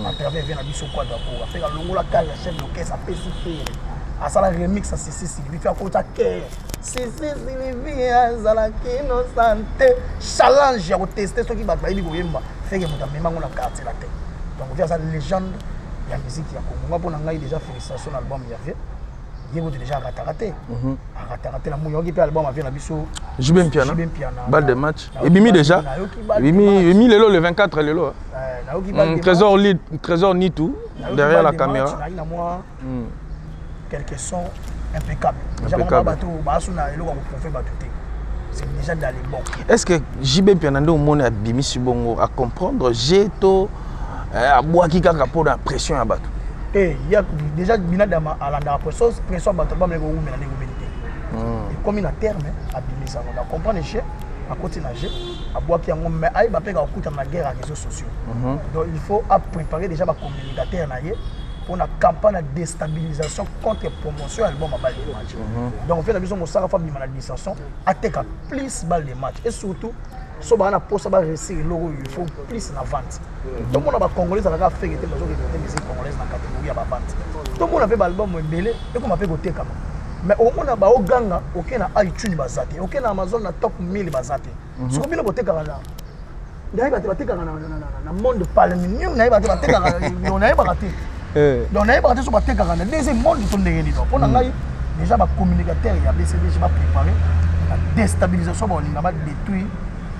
à travers vie na biso Quadra Kora. Ferre alongola kare ya chef d'orchestre, apesi Ferre, asala remix ya Sisi Sylvie. Ferre akota kere Sisi Sylvie azalaki innocente, challenge ya koteste soki bato bayebi koyemba. Ferre moto amemango na quartier la te. Donc vie aza légende ya musique ya Congo. Nga mpo na ngai déjà félicitation na album ya vie. Ye kutu déjà akataka te, akataka te na moi. Yoki mpe album avie na biso. JB Mpiana. JB Mpiana. Balle de match. Ebimi déjà. Ebimi lelo le 24 lelo. Nayoki. Trésor Lead, Trésor Nitou derrière la caméra. Nayoki na mwa quelques sons impeccable. Déjà bango bato basu na eloko ya koprouver bato te. C'est déjà dans les bons. Est-ce que JB Mpiana nde omoni abimisi bongo à comprendre G to abwaki kaka mpo na pression ya bato? Te, ya déjà binadama alandaka pression, pression ya bato bamele kowumela ndenge omeli te. Ekomi na terme abimisa yango na comprendre je akoti na jeu, abwaki yango, mais ayeba mpe kakokutana na guerre ya réseaux sociaux. Donc il faut apréparer déjà bacommunicateur na ye mpona campagne ya déstabilisation contre promotion ya album ya balle de match. Donc fe na biso mosaka fo abima na dissension, ateka plus balle de match. Et surtout so baa na posa baréussir eloko oyo, il faut plus na vente. Tomona bacongolais ezalaka Ferre te, bazoreprésente musique congolaise na catégorie ya bavente. Tomona mpe baalbum ebele ekoma mpe kotekama, mais omona baoganga oke na iTunes baza te, oke na Amazon na top 1000 baza te. Soko bino botekaka na nayeba te, batekaka na monde palminium, nayeba te, batekaka, nayebaka te. Donc nayebaka te so batekaka na deuxième monde to ndenge nini. Mpo na ngai déjà bacommunicateur ya BCBG bapréparé na déstabilisation, baolinga badétruire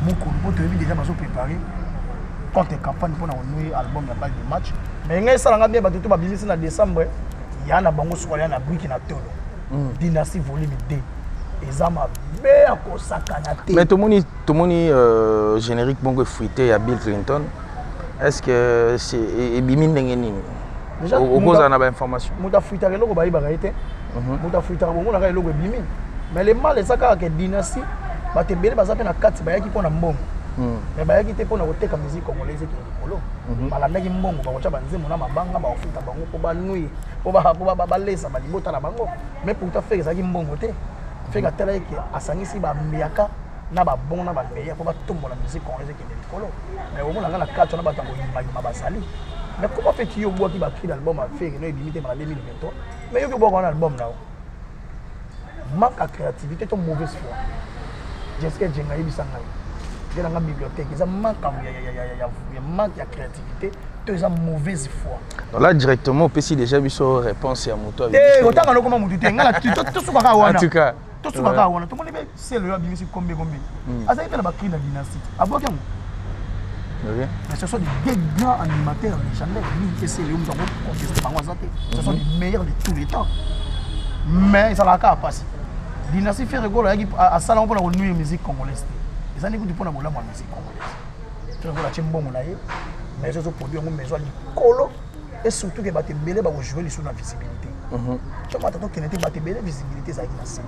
mokolo mpo toyebi déjà bazopréparé contre campagne mpona konuire album ya balle de match. Mais ngai esalanga bien, bato to babimisi na décembre ya na bango sokola ya na briki na tolo. Dynastie volume 2 eza mabe ya kosakana te. Mais tomoni générique moko efuite ya Bill Clinton. Est ce que c'est ebimi ndenge nini? Okozala na bainformation? Moto afuitaka eloko bayibaka ye te. Moto afuitaka bomonaka eloko ebimi. Mais le mal eza kaka ke dynastie, bato ebele baza mpe na kati, bayaki mpo na mbongo, mais bayaki te mpona koteka musique congolaise ekende likolo. Balandaki mbongo, bakotya banzembo na mabanga, bakofuta bango mpo banuire, mpo balesa balibota na bango. Mais pourtant Ferre ezalaki mbongo te. Ferre atala eke asangisi bambiaka na babon na bameilleur mpo batombola musique congolaise ekende likolo. Mais omonaka na kati wana bato ya koyimayima bazali. Mais comment fait yo obwaki bacri d'album ya Ferre no ebimi te na 2023, mais yoki obwaka wana album na yo? Manque ya créativité to mauvaise foi? Jessica Jenga ayebisa ngai nde nanga bibliothèque eza manque ya manque ya créativité to eza mauvaise foi? Donc là directement opesi déjà biso réponse ya moto. Te, kotanga lokoma motu te. Ngai tosukaka wana. En tout cas. Tosukaka wana. Tomoni mpe sele oyo abimisi Kombe Kombe, azali mpe na bacri na dynastie, abwaki yango. Mais ce sont des deux grands animateurs légendaires, lui et Célio, moto yango conteste bango aza te. Ce sont les meilleurs de tous les temps, mais ezalaka kaka mpasi. Dynastie, Ferre Gola ayaki asala ngo mpona konuire musique congolaise te, eza nde kutu mpona bolamu ya musique congolaise. Ferre Gola atie mbongo na ye, maison ezoproduire yango, maison ya likolo, et surtout ke bato ebele bakojouer lisusu na visibilité. Ntango ata tokende te, bato ebele visibilité ezalaki na se,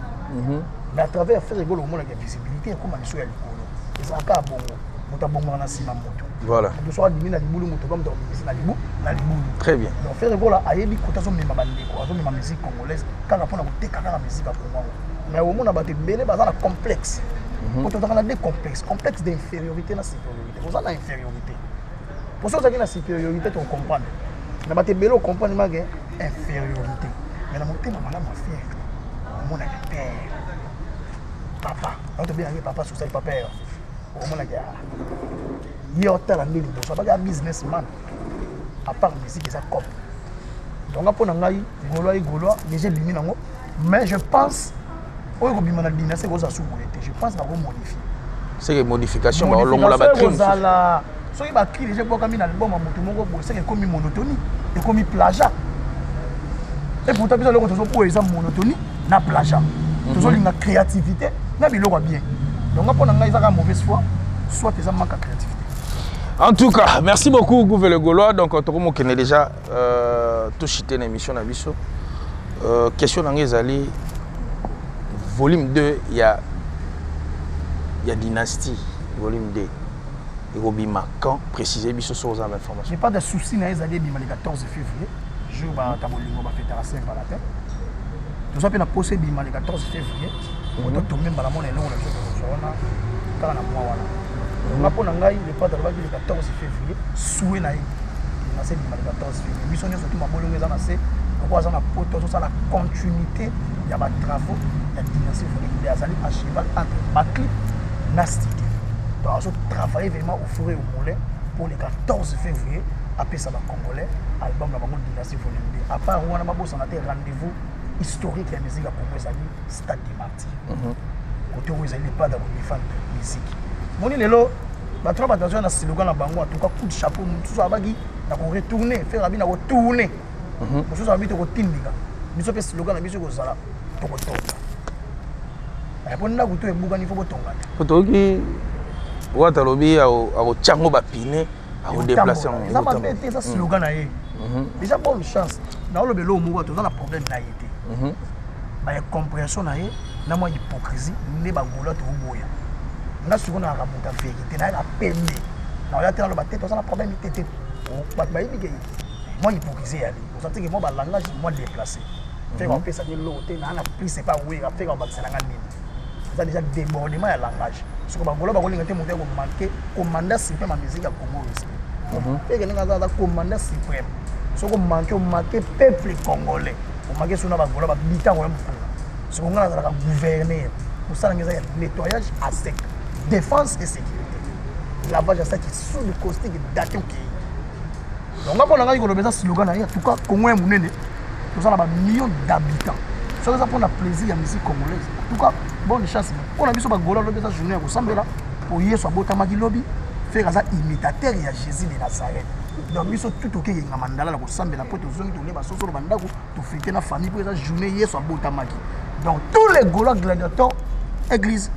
mais à travers Ferre Gola omonaka visibilité ekóma liso ya likolo. Ezalaka bongo, moto abongaka na nsima moto. Moto soki abimi na libulu, moto ba moto akobimisi na libu na libulu. Très bien. Donc Ferre Gola ayebi kota azomema bandeko, azomema musique congolaise kaka mpona koteka kaka musique ya Kongo yango. Mais omona bato ebele baza na complexe, po tozalaka na deux complexe: complexe d'infériorité na supériorité. Oza na infériorité po so ozalaki na supériorité, tocomprendre na bato ebele, ocomprendre make infériorité. Mais na motema malamu ya Ferre, omonaka père, papa yango tobengaki papa social, papa ere omonaki ye otala nde liboso abaki ya businessman. À part musique, eza cop. Donc mpo na ngai, Gaulois e Gaulois déjà ebimi nango, mais je pense oyo kobima na dynastie ekozala su boye te. Je pense bakomodifie. C'est que modification, baolongola bacri. Ekozala soki bacri déjà ebwakami na album ya motu moko boye, seke ekomi monotonie, ekomi plagiat. Et pourtant biso eloko tozoboya eza monotonie na plagiat. Tozolinga créativité na biloko ya bien. Donc mpo na ngai, ezaka mauvaise foi, soit eza manque ya créativité. En tout cas, merci beaucoup, Gouve le Gaulois. Donc, tokomokende déjà toshite na émission na biso. Question na ngai ezali volume 2 ya dynastie, volume 2 ekobima quand? Préciser biso soki oza na information. J'ai pas de souci na ezali ebima le 14 février, jour bato bolingo bafetaka Saint Valentin. Toza mpe na posa ebima le 14 février po totombe mbala mona eloko na biso tokozwa wana kaka na mwa wana. Nga mpo na ngai, le padre alobaki le 14 février, souhait na ye na se ebima le 14 février. Biso nyonso tu mabolongo eza na se loko aza na poto, azosala continuité ya batravaux ya dynastie volume 2. Azali à cheval entre baclip na studio, donc azotravailler vraiment au four et au moulin pour le 14 février apesa bacongolais album na bango dynastie volume 2. À part wana, babosana te rendez-vous historique ya musique ya Congo ezali Stade des Martyrs. Kote oyo ezali le padre kodéfendre musique. Moni lelo bato na bato azwa na slogan na bango. En tout cas, coup de chapeau. Mosusu abaki na koretourne, Ferre abi na kotourne, mosusu abi tokotindika. Biso mpe slogan na biso ekozala tokotonga, po ndako to ebukani, fo botonga te. Po toyoki Wata alobi akotia yango bapine, akodéplace yango. Eza mabe te, eza slogan na ye déjà. Bonne chance. Naoloba eloko moko, toza na problème na ye te. Baincompréhension na ye na mwa hypocrisie nde bagola tokoboya. Nga sikoyo nayaka moto ya vérité, nayaka pembe, naoya te naloba te toza na problème te te. Bato bayebi ke mwa hypocrisie eyali, oza teke mwa balangage mwa déplacé. Ferre bapesaki eloko te naa na plus epa Wera, Ferre babakiselanga nini? Eza déjà débordement ya langage. Soko bagola bakolinga te moto ya komanke commandant suprême ya musique ya Congo respect. Ferre ndenge aza, aza commandant suprême. Soki omanke, omanke peuple congolais, omanke so na bagola babita koya mokongo. Soko ngai nazalaka gouverneur, mosala ngai eza ya nettoyage à sec, défense et sécurité, lavage ya saki, soude caustique, date okei. Donc nga mpo na ngai koloba eza slogan na ye. En tout cas, Congo ya monene, toza na bamillion d'habitants. Soki eza mpona plaisir ya musique congolaise, en tout cas bonne chance. Mpona biso bagola, lobi eza journée ya kosambela po Yesu abotamaki lobi. Ferre aza imitateur ya Jésus de Nazareth. Donc biso tu tokeyenga mandala na kosambela mpo tozongi tolie basosolo bandako, tofete na famille mpo eza journée Yesu abotamaki. Donc tous les Gaulois gladiateurs, église.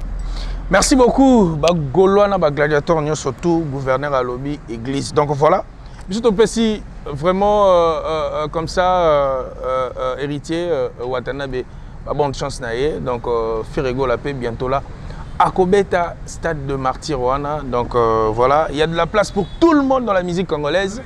Merci beaucoup bagaulois na bagladiateur nyonso, tout gouverneur alobi église. Donc voilà, biso topesi vraiment comme ça héritier Watanabe ba bonne chance na ye. Donc Ferre Gola mpe bientôt là akobeta Stade de Martyr wana. Donc voilà, il y a de la place pour tout le monde dans la musique congolaise.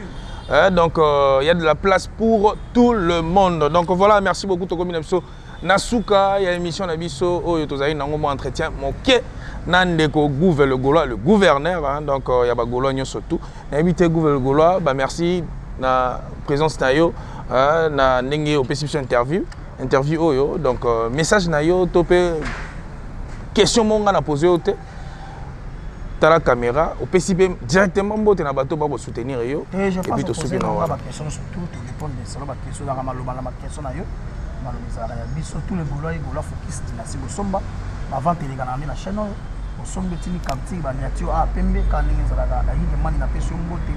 Donc il y a de la place pour tout le monde. Donc voilà, merci beaucoup. Tokomi na biso na suka ya émission na biso oyo tozali nango mwa entretien moke na ndeko Gouve le Gaulois, le gouverneur, hein. Donc ya bagaulois nyonso tout, nayebi te, Gouve le Gaulois, ba merci na présence na yo, hein, na ndenge opesi biso interview oyo. Donc message na yo to mpe question moko nga na pose yo te, tala caméra, opesi mpe directement mbote na bato bakosoutenir yo. Et je et puis pense tosuki na wana. Baquestion surtout torépondre solo baquestion ezalaka maloba na baquestion na yo, maloba ezalaka ya biso. Tous les Gaulois et Gaulois, focus dynastie, bosomba bavente elekaka na nde na chaîne oyo. Osombi, otindi capture, baniati yo a pembe kaka ndenge ezalaka. Ayike mani, napesi yo mbote,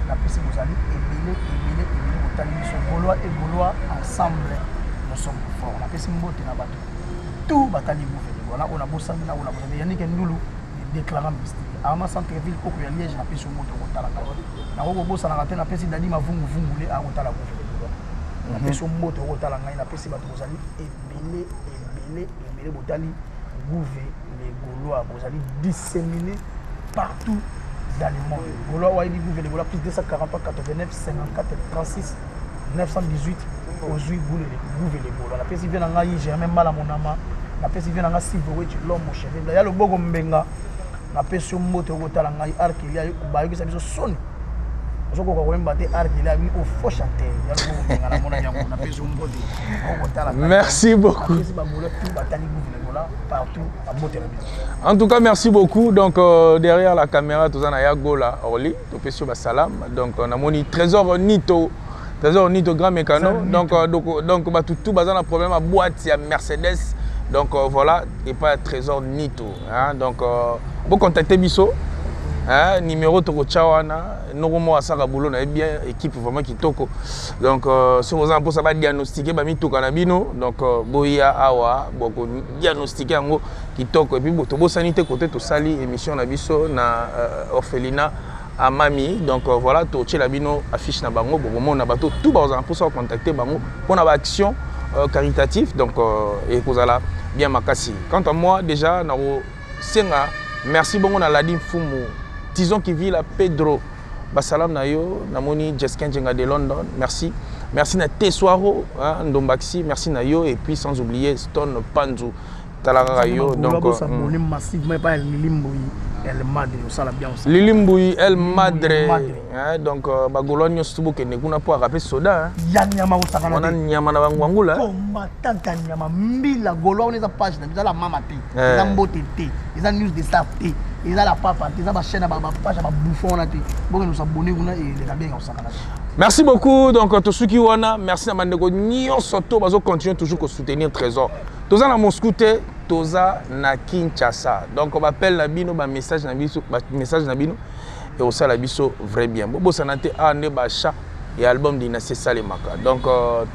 napesi bozali ebele ebele ebele botali biso. Gaulois et Gaulois, ensemble nous sommes forts. Napesi mbote na bato tout batali Gouve. Voilà, oyo nabosani na oyo nabosani. Yannick Ndulu, déclarant mystique, Arma centre ville, koko ya Liège, napesi yo mbote okotala ngai. Nakoki kobosanaka te, napesi Dadi Mavunguvungu le akotala Gouve. Napesi yo mbote okotala ngai. Napesi bato bozali ebele ebele ebele botali Gouve les Gaulois, bozali disséminés partout dans le monde. Gaulois oyebi Gouve les Gaulois, plus 243 89 54 36 918, ozwi Gouve les Gaulois. Napesi vie na ngai Germain Mbala Monama, napesi vie na ngai Silverwich, l'homme au cheveux ya loboko mbenga, napesi yo mbote okotala ngai. Arkelia bayokisa biso soni, ozokoka koyemba te. Arkelia abi au faux chanteur ya loboko mbenga, namonaki yango. Napesi yo mbote okotala. Merci beaucoup. Napesi bagaulois tout batali Gouve les Gaulois partout, babote na biso. En tout cas, merci beaucoup. Donc derrière la caméra, toza na Yagola Orly, topesi yo basalam. Donc namoni Trésor Nito, Trésor Nito, grand mécano. Donc bato tout baza na problème ya boîte ya Mercedes, donc voilà, et pas Trésor Nito, hein. Donc bocontacter biso, hein, numéro tokotya wana. Noko moko asaka boulot na ye bien, équipe vraiment kitoko. Donc soki oza na mposa badiagnostiquer bamituka na bino, donc boya awa, bokodiagnostiquer yango kitoko. Et puis tobosani te kote tosali émission na biso na orphelinat Amami. Donc voilà, totiela bino affiche na bango, bokomona. Bato tout bazala mposa kocontacter bango mpona baaction caritative. Donc ekozala bien makasi. Quant à moi, déjà nakosenga merci bongo na Ladi Mfumu Tison Kivila Pedro, basalam na yo. Namoni Jeskin Djenga de London, merci. Merci na Teswaro, hein, Ndombaxi, merci na yo. Et puis sans oublier Stone Panzu, tala kaka yo. Donc bosabonner massivement epai ya Lili Mbui El Madre, osala bien, osala. Lili Mbui El Madre. Madre. Hein, donc bagaulois nyonso tu bokende kuna mpo arape soda, hein. Ya nyama osakana. Wana nyama na bangwangula. Combattant ya nyama mbila gaulois wana, eza page na biso, eza la mama te, Eh. eza mbote te, eza news de staff te, eza la papa te, eza bachaîne ya bapage ya babouffon wana te. Bokende osabonner kuna, eleka bien, osakana te. Merci beaucoup. Donc tosuki wana. Merci na bandeko nyonso to bazocontinue toujours kosoutenir Trésor. Toza na Moscou te, toza na Kinshasa. Donc baappel na bino, bamessage na biso, bamessage na bino ekosala biso vrai bien. Bobosana te, awa nde baachat ya album Dynastie esalemaka. Donc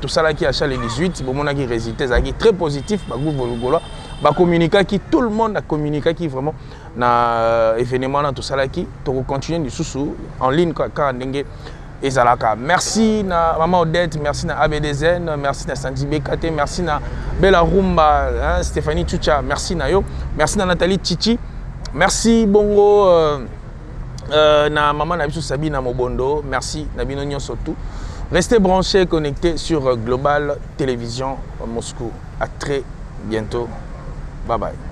tosalaki achat le 18, bomonaki résultat ezalaki très positif. Bagouve gaulois bacommuniquaki, tout le monde acommuniquaki vraiment na événement wana tosalaki. Tokocontinue lisusu en ligne kaka ndenge ezalaka. Merci na mama Odette, merci na ABDZN, merci na Sandy BKT, merci na Bella Rumba, hein, Stéphanie Chucha, merci na yo, merci na Nathalie Chichi, merci bongo na mama na biso Sabina Mobondo, merci na bino nyonso tout. Restez branchés, connectés sur Global Télévision Moscou. À très bientôt, bye bye.